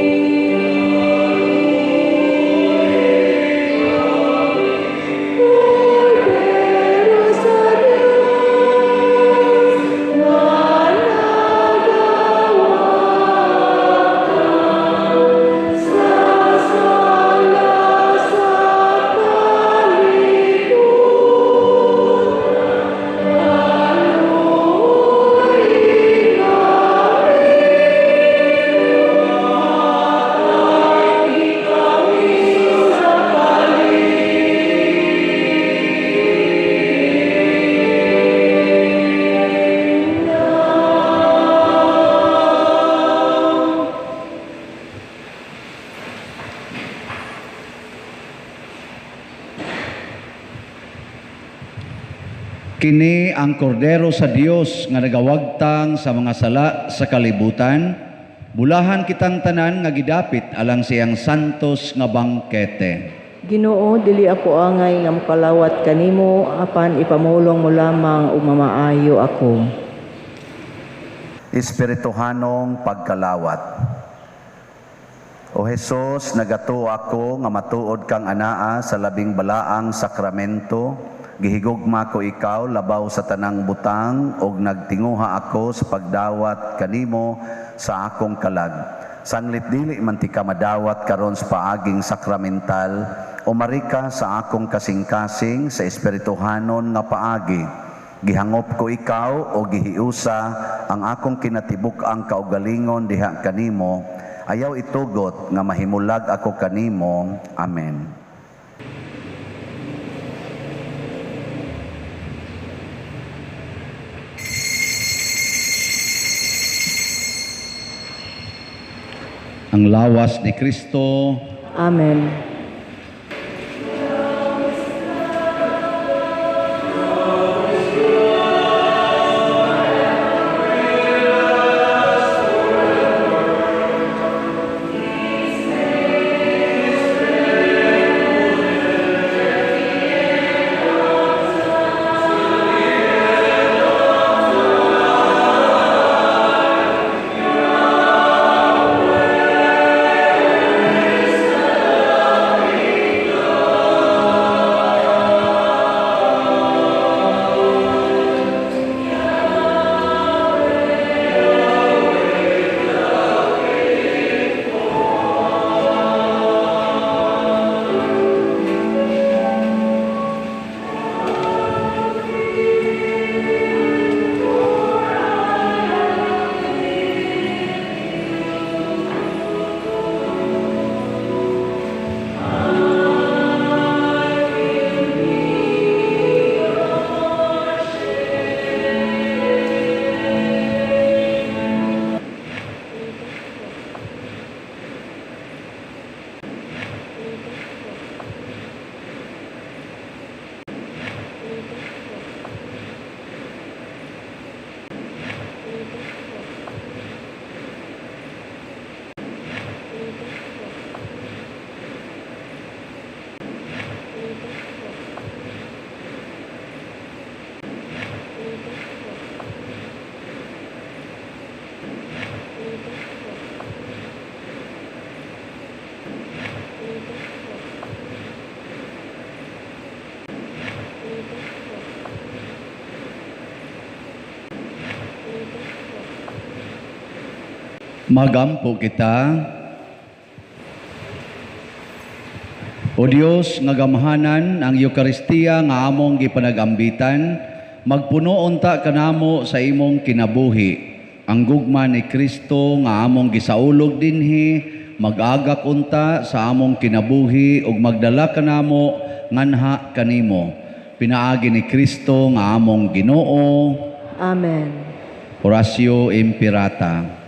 nga nagawakta sa sala sa kalibutan, kaluoyi kami. Hatagi kami sa kalinaw. Kini ang kordero sa Dios nga nagawagtang sa mga sala sa kalibutan. Bulahan kitang tanan nga gidapit alang siyang santos nga bangkete. Ginoo, dili ako angay nga mokalawat kanimo, apan ipamulong mo lamang ug mamaayo ako. Espirituhanong pagkalawat. O Hesus, nagatuo ako nga matuod kang anaa sa labing balaang sakramento. Gihigugma ko ikaw labaw sa tanang butang ug nagtinguha ako sa pagdawat kanimo sa akong kalag. Sanglit dili man ti ka madawat karon sa paaging sakramental, umari ka sa akong kasing-kasing sa espirituhanon nga paagi. Gihangop ko ikaw o gihiusa ang akong kinatibuk-ang kaugalingon diha kanimo. Ayaw itugot nga mahimulag ako kanimo. Amen. Ang lawas ni Kristo. Amen. Magampo kita. O Dios nga gamhanan, ang Eukaristiya nga among gipanagambitan, magpuno unta kanamo sa imong kinabuhi. Ang gugma ni Kristo nga among gisaulog dinhi, mag-agak unta sa among kinabuhi ug magdala kanamo nganha kanimo. Pinaagi ni Kristo nga among Ginoo. Amen. Oratio Imperata.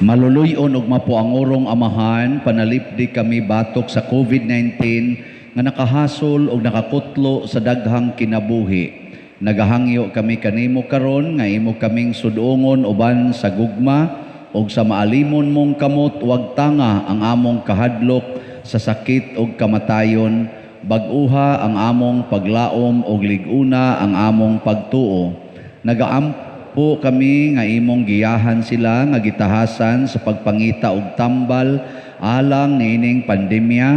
Maluluy-on ug mapuangurong Amahan, panalipdi kami batok sa COVID-19 nga nakahasol ug nakakutlo sa daghang kinabuhi. Nagahangyo kami kanimo karon nga imo kaming sudongon uban sa gugma ug sa maalimon mong kamot, wag tanga ang among kahadlok sa sakit ug kamatayon, bag-uha ang among paglaom ug lig-una ang among pagtuo. Nagaampo kami nga imong giyahan sila nga gitahasan sa pagpangita og tambal alang niining pandemya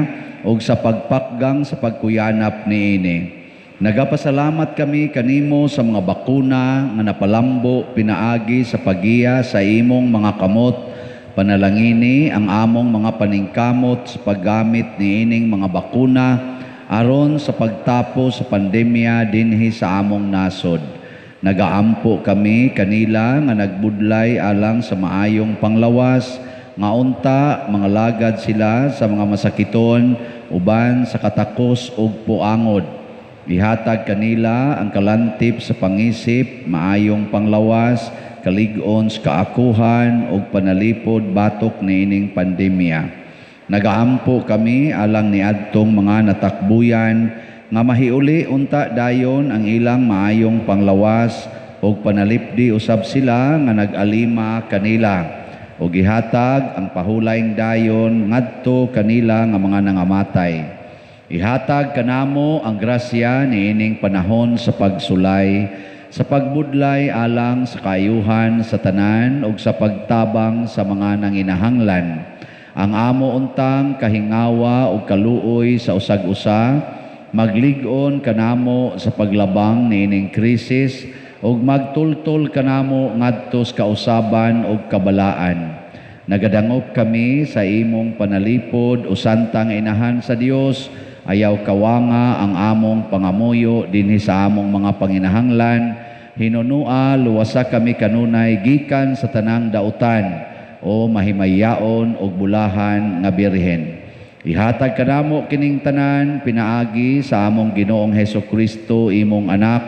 ug sa pagpakgang sa pagkuyanap niini. Nagapasalamat kami kanimo sa mga bakuna nga napalambo pinaagi sa pagiya sa imong mga kamot. Panalangini ang among mga paningkamot sa paggamit niining mga bakuna aron sa pagtapos sa pandemya dinhi sa among nasod. Nagaampo kami kanila nga nagbudlay alang sa maayong panglawas, nga unta mga lagad sila sa mga masakiton uban sa katakos ug puangod. Ihatag kanila ang kalantip sa pangisip, maayong panglawas, kalig-on sa kaakuhan ug panalipod batok niining pandemya. Nagaampo kami alang niadtong mga natakbuyan nga mahiuli unta dayon ang ilang maayong panglawas ug panalipdi usab sila nga nag-alima kanila ug gihatag ang pahulayng dayon ngadto kanila nga mga nangamatay. Ihatag kanamo ang grasya niining panahon sa pagsulay, sa pagbudlay alang sa kaayuhan sa tanan ug sa pagtabang sa mga nanginahanglan. Ang amo untang kahingawa ug kaluoy sa usag-usa maglig-on kanamo sa paglabang niining krisis ug magtultol kanamo ngadto sa kausaban ug kabalaan. Nagadangop kami sa imong panalipod o santang inahan sa Dios, ayaw kawanga ang among pangamuyo dinhi sa among mga panginahanglan. Hinunua luwasa kami kanunay gikan sa tanang dautan o mahimayaon ug bulahan nga birhen. Ihatag kanamo kining tanan pinaagi sa among Ginoong Hesus Kristo, imong anak,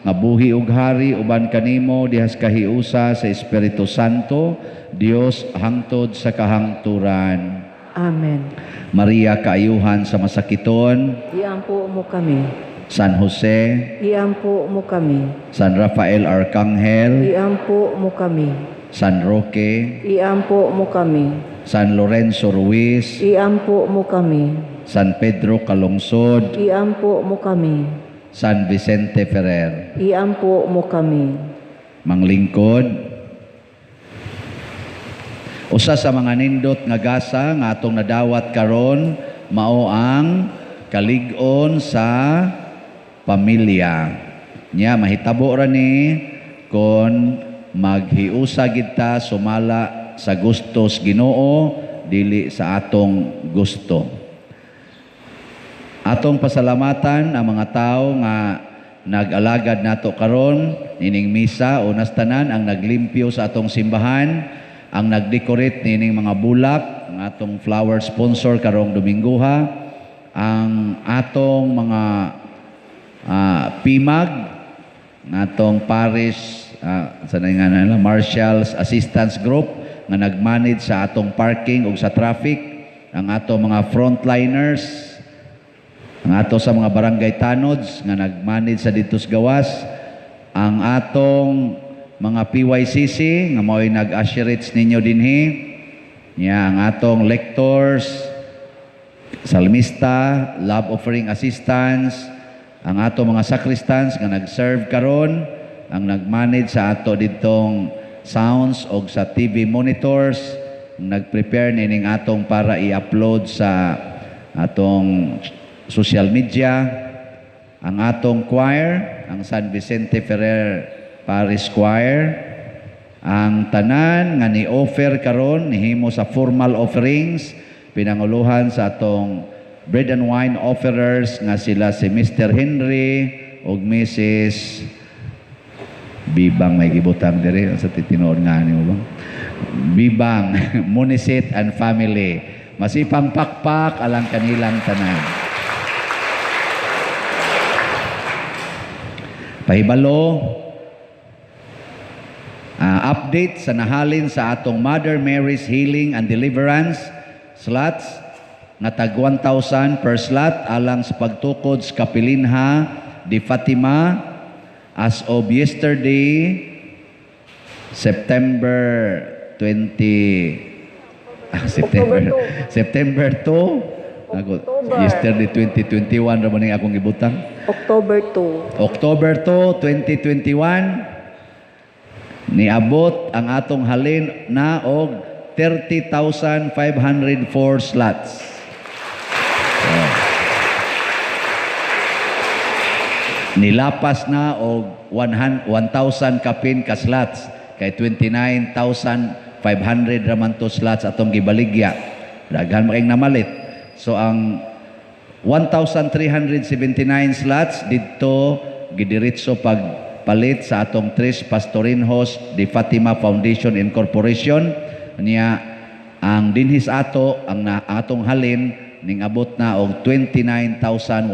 nga buhi ug hari uban kanimo dihas kahiusa sa Espiritu Santo, Dios hangtod sa kahangturan. Amen. Maria, kaayuhan sa masakiton, Iampo mo kami. San Jose, Iampo mo kami. San Rafael Arcangel, Iampo mo kami. San Roque, Iampo mo kami. San Lorenzo Ruiz, Iampo mo kami. San Pedro Calungsod, Iampo mo kami. San Vicente Ferrer. Iampo mo kami. Manglingkod, usa sa mga nindot nga gasa nga atong nadawat karon mao ang kalig-on sa pamilya. Nya mahitabo ra ni kon maghiusa gid ta sumala sa gustos Ginoo, dili sa atong gusto. Atong pasalamatan ang mga tawo nga nag-alagad nato karon nining misa. Unas tanan ang naglimpyo sa atong simbahan, ang nagdecorate nining mga bulak, ang atong flower sponsor karong Dominguha, ang atong mga PIMAG, ang atong parish sa nga nila, Marshals Assistance Group nga nag-manage sa atong parking ug sa traffic, ang atong mga frontliners, ang ato sa mga barangay tanods nga nag-manage sa dito sa gawas, ang atong mga PYCC nga mao'y nag-usherates ninyo dinhi, nya ang atong lectors, salmista, love offering assistants, ang ato mga sacristans nga nag-serve karon, ang nag-manage sa ato ditong sounds og sa TV monitors, nag-prepare nining atong para i-upload sa atong social media, ang atong choir, ang San Vicente Ferrer Parish Choir, Ang tanan nga ni-offer karon nihimo sa formal offerings, pinanguluhan sa atong bread and wine offerers nga sila si Mr. Henry ug Mrs. Bibang, may gibutang diri sa tinuod nga nimo bang Bibang Munisit and family. Masipang pakpak alang kanilang tanan. Pahibalo, update sa nahalin sa atong Mother Mary's Healing and Deliverance slots nga tag 1,000 per slot alang sa pagtukod sa Kapilinha di Fatima as of yesterday, September 20 September September 2. Ako, yesterday 2021 ra man ning akong gibutang. October 2. October 2, 2021, niabot ang atong halin na og 30,504 slots. So, nilapas na og 1,000 kapin ka slots kay 29,500 raman to slots atong gibaligya. Daghan making namalit. So ang 1,379 slots didto gidiretso pag palit sa atong Tres Pastorinhos de Fatima Foundation Incorporation. Niya ang dinhis ato ang na, atong halin ning abot na og 29,125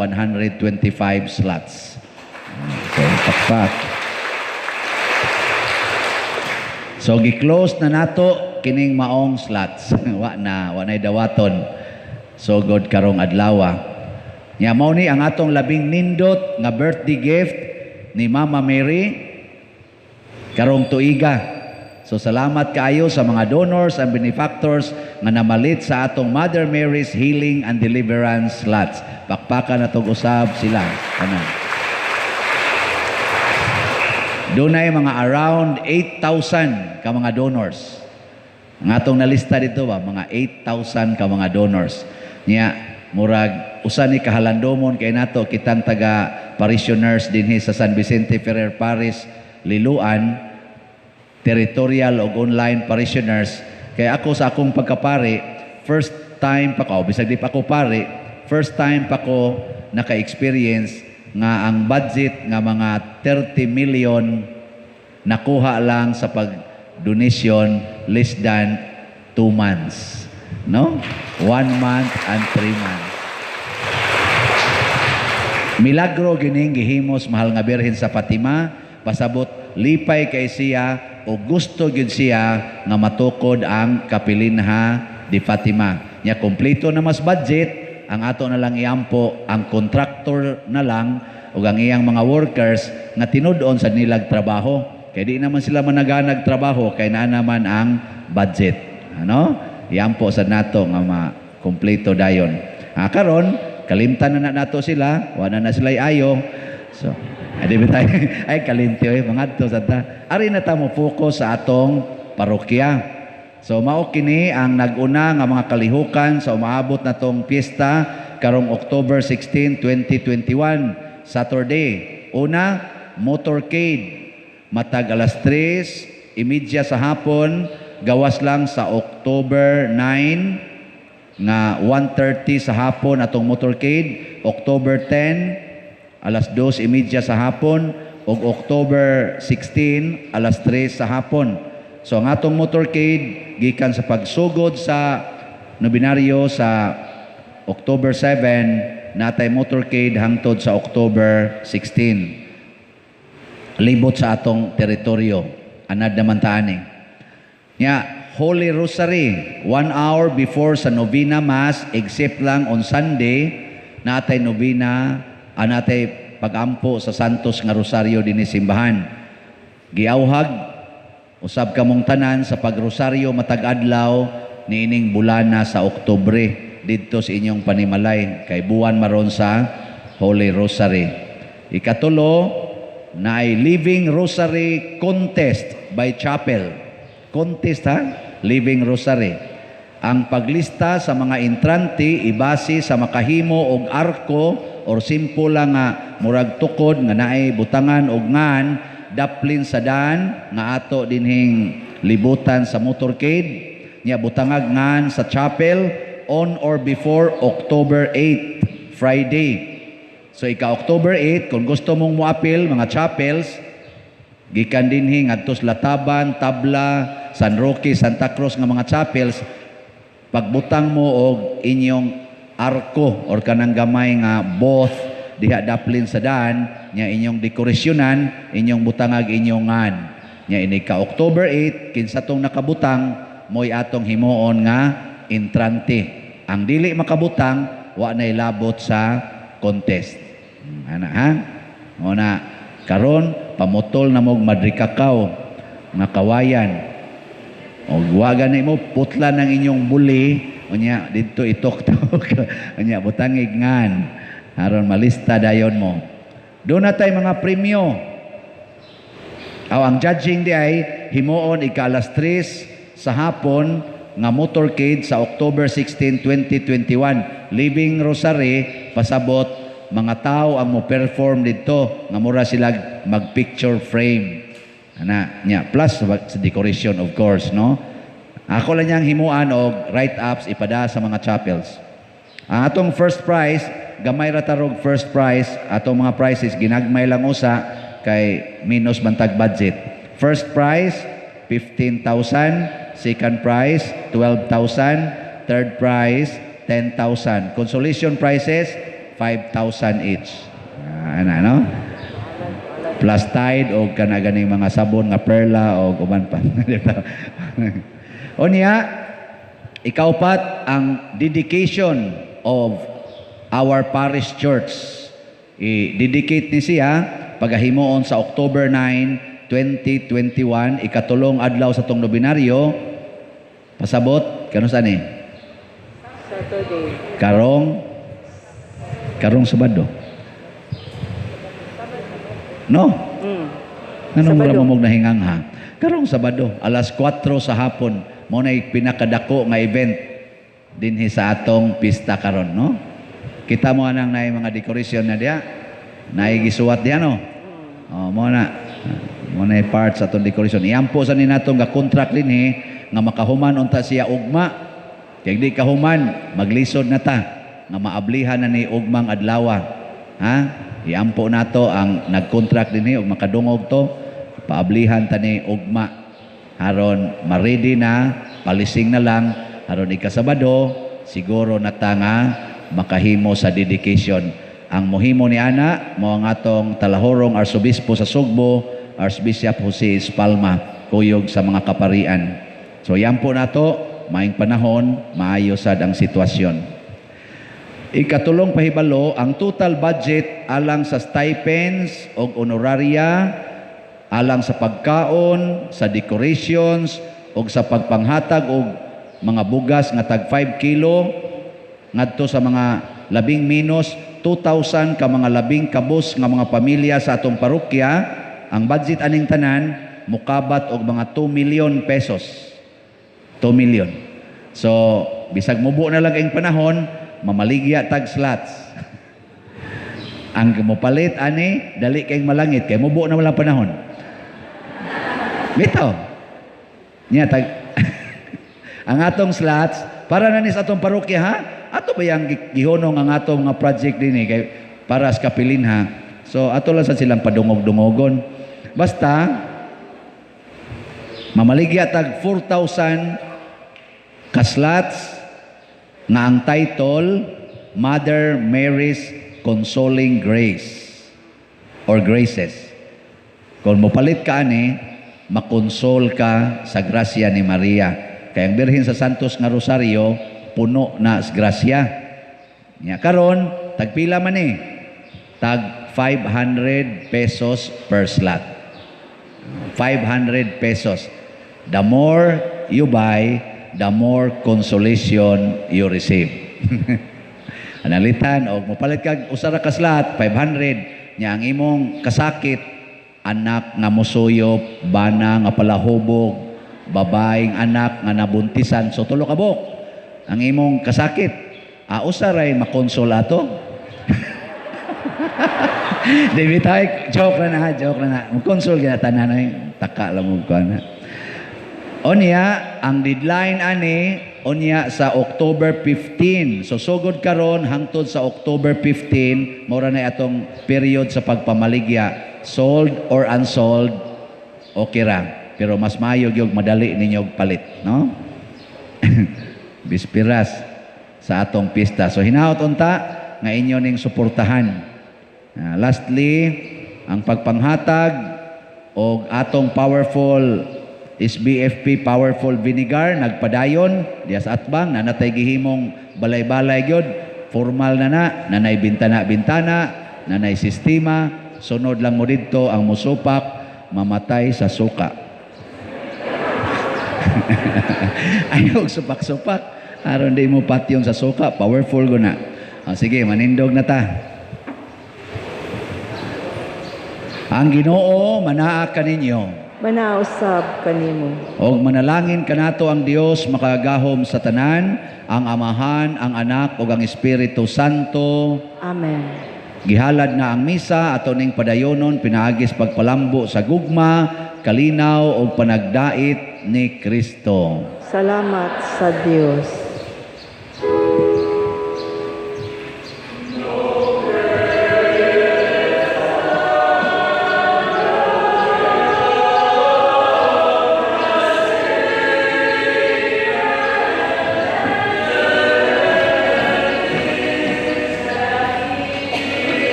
slots. So pakpak. So gi-close na nato kining maong slots. Wa na, wa nay dawaton. So God karong adlaw. Nya mao ni ang atong labing nindot nga birthday gift ni Mama Mary karong tuiga. So salamat kaayo sa mga donors and benefactors nga namalit sa atong Mother Mary's Healing and Deliverance slots. Pakpakan natong usab sila. Tanan. Dunay mga around 8,000 ka mga donors. Ang atong nalista dito ba, mga 8,000 ka mga donors. Nya murag usa ni kahalandomon kay nato kitang taga parishioners dinhi sa San Vicente Ferrer Parish Liloan, territorial og online parishioners. Kay ako sa akong pagkapari, first time pa ko, bisag di pa ko pari, first time pa ko naka-experience nga ang budget nga mga 30 million nakuha lang sa pag-donation less than 2 months. No? 1 month and 3 months. Milagro gining gihimos mahal nga Birhen sa Fatima, pasabot lipay kay siya o gusto gyud siya nga matukod ang Kapilinha di Fatima. Nya kompleto na mas budget, ang ato na lang iampo ang contractor na lang ug ang iyang mga workers nga tinud-on sa nilag trabaho. Kay di naman sila managanag trabaho kay naa naman ang budget. Ano? Iampo sa nato nga ma-kompleto dayon. Karon kalimtan na nato sila, wala na sila ayo. So, adi ba tayo? Ay kalimti oy mangadto sa ta. Ari na ta mo focus sa atong parokya. So mao kini ang nag-una nga mga kalihukan sa umaabot na tong piyesta karong October 16, 2021, Saturday. Una, motorcade matag alas 3:30 sa hapon, gawas lang sa October 9 nga 1:30 sa hapon atong motorcade, October 10 alas 2:30 sa hapon ug October 16 alas 3 sa hapon. So ang atong motorcade gikan sa pagsugod sa nobinaryo sa October 7 natay motorcade hangtod sa October 16. Libot sa atong teritoryo. Anad naman taani. Nya Holy Rosary 1 hour before sa novena mass, except lang on Sunday natay novena, anatay pagampo sa Santos nga Rosario dinhi simbahan. Giauhag usab kamong tanan sa pagrosaryo matag adlaw niining bulana sa Oktubre didto sa inyong panimalay kay buwan maron sa Holy Rosary. Ikatulo, naay Living Rosary Contest by Chapel. Contest ha? Living Rosary. Ang paglista sa mga entrante ibase sa makahimo og arko or simple lang nga murag tukod nga naay butangan og ngan daplin sa daan nga ato dinhing libutan sa motorcade, nya butangag ngan sa chapel on or before October 8, Friday. So ika October 8, kung gusto mong moapil mga chapels gikan dinhi ngadto sa Lataban, Tabla, San Roque, Santa Cruz nga mga chapels, pagbutang mo og inyong arko or kanang gamay nga booth diha daplin sa daan, nya inyong dekorasyonan, inyong butangag inyong ngan. Nya ini ka October 8, kinsa tong nakabutang mo'y atong himuon nga entrante. Ang dili makabutang, wa nay labot sa contest. Ana ha? Mo na karon pamutol na mog Madre Cacao nga kawayan. Og wa gani mo putla ng inyong buli, unya didto itok-tok, unya butangig ngan aron malista dayon mo. Doon na tay mga premyo. Aw, ang judging di ay himuon ika alas 3 sa hapon nga motorcade sa October 16, 2021. Living Rosary, pasabot mga tao ang mo perform dito nga mura sila mag picture frame. Ana nya, plus sa decoration, of course, no. Ako lang niyang himuan og write-ups ipada sa mga chapels. Ang atong first prize, gamay ra tarog first prize, atong mga prizes ginagmay lang usa kay minus man tag budget. First prize 15,000, second prize 12,000, third prize 10,000. Consolation prizes 5,000 each. Ah, ana no? Plus Tide o kana ganing mga sabon nga Perla o uban pa. Di ba? Unya, ikaupat, ang dedication of our parish church. I-dedicate ni siya pagahimuon sa October 9, 2021, ikatulong adlaw sa tong nobinaryo. Pasabot, kano saan eh? Saturday. Karong Sabado. No? Anong mura Sabado. mo mog nahingang ha? Karong Sabado, alas 4 sa hapon, mo na pinakadako nga event dinhi sa atong pista karon, no? Kita mo anang naay mga decoration na diha. Naay gisuwat diha, no? Oh, mo na. Mo na part sa atong decoration. Iampo sa ni natong ga contract dinhi nga makahuman unta siya ugma. Kay di kahuman, maglisod na ta nga maablihan na ni ugmang adlaw. Ha? Iampo nato ang nag-contract dinhi og makadungog to, paablihan ta ni ugma aron ma-ready na, palising na lang aron ikasabado siguro na ta nga makahimo sa dedication. Ang mohimo ni ana mo ang atong talahorong arsobispo sa Sugbo, Archbishop Jose Espalma, kuyog sa mga kaparian. So yampo nato, maayong panahon, maayo sad ang sitwasyon. Ikatulong pahibalo, ang total budget alang sa stipends o honoraria, alang sa pagkaon, sa decorations, o sa pagpanghatag og mga bugas nga tag 5 kilo ngadto sa mga labing minus 2,000 ka mga labing kabus nga mga pamilya sa atong parokya, ang budget aning tanan mukabat og mga 2 million pesos. 2 million. So, bisag mubo na lang ang panahon, mamaligya tag slots. Ang mopalit ani, dali kayong malangit kay mubo na walang panahon. Bitaw. Nya tag ang atong slots para na ni sa atong parokya ha. Ato ba yang gihunong ang atong mga project dinhi kay para sa kapilin ha. So ato lang sa silang padungog-dungogon. Basta mamaligya tag 4,000 ka slots nga ang title Mother Mary's Consoling Grace or Graces. Kung mopalit ka ani, makonsol ka sa grasya ni Maria. Kay ang Birhen sa Santos nga Rosario puno na sa grasya. Nya karon tagpila man ni? Tag 500 pesos per slot. 500 pesos. The more you buy, the more consolation you receive. Analitan, og mopalit kag usa ra ka slot, 500, nya ang imong kasakit, anak nga musuyop, bana nga palahubog, babaeng anak nga nabuntisan, so tulo ka buok ang imong kasakit. Ah, usa ray makonsol ato. Di bitay, joke na na, joke na na. Console gyud tanan ay taka lang mo ko na. Unya, ang deadline ani unya sa October 15. So sugod karon hangtod sa October 15, mao ra na atong period sa pagpamaligya. Sold or unsold, okay ra. Pero mas maayo gyud madali ninyo palit, no? Bispiras sa atong pista. So hinaot unta nga inyo ning suportahan. Lastly, ang pagpanghatag og atong powerful SBFP powerful vinegar nagpadayon diya sa atbang nanatay gihimong balay-balay gyud, formal na na, nanay bintana-bintana, nanay sistema. Sunod lang mo didto, ang musupak mamatay sa suka. Ayaw supak-supak aron di mo patyon sa suka. Powerful guna. Ah, sige, manindog na ta. Ang Ginoo manaa kaninyo. Manausab kanimo. Og manalangin kanato ang Dios makagahom sa tanan, ang Amahan, ang Anak ug ang Espiritu Santo. Amen. Gihalad na ang misa, ato ning padayonon pinaagis pagpalambo sa gugma, kalinaw ug panagdait ni Kristo. Salamat sa Dios.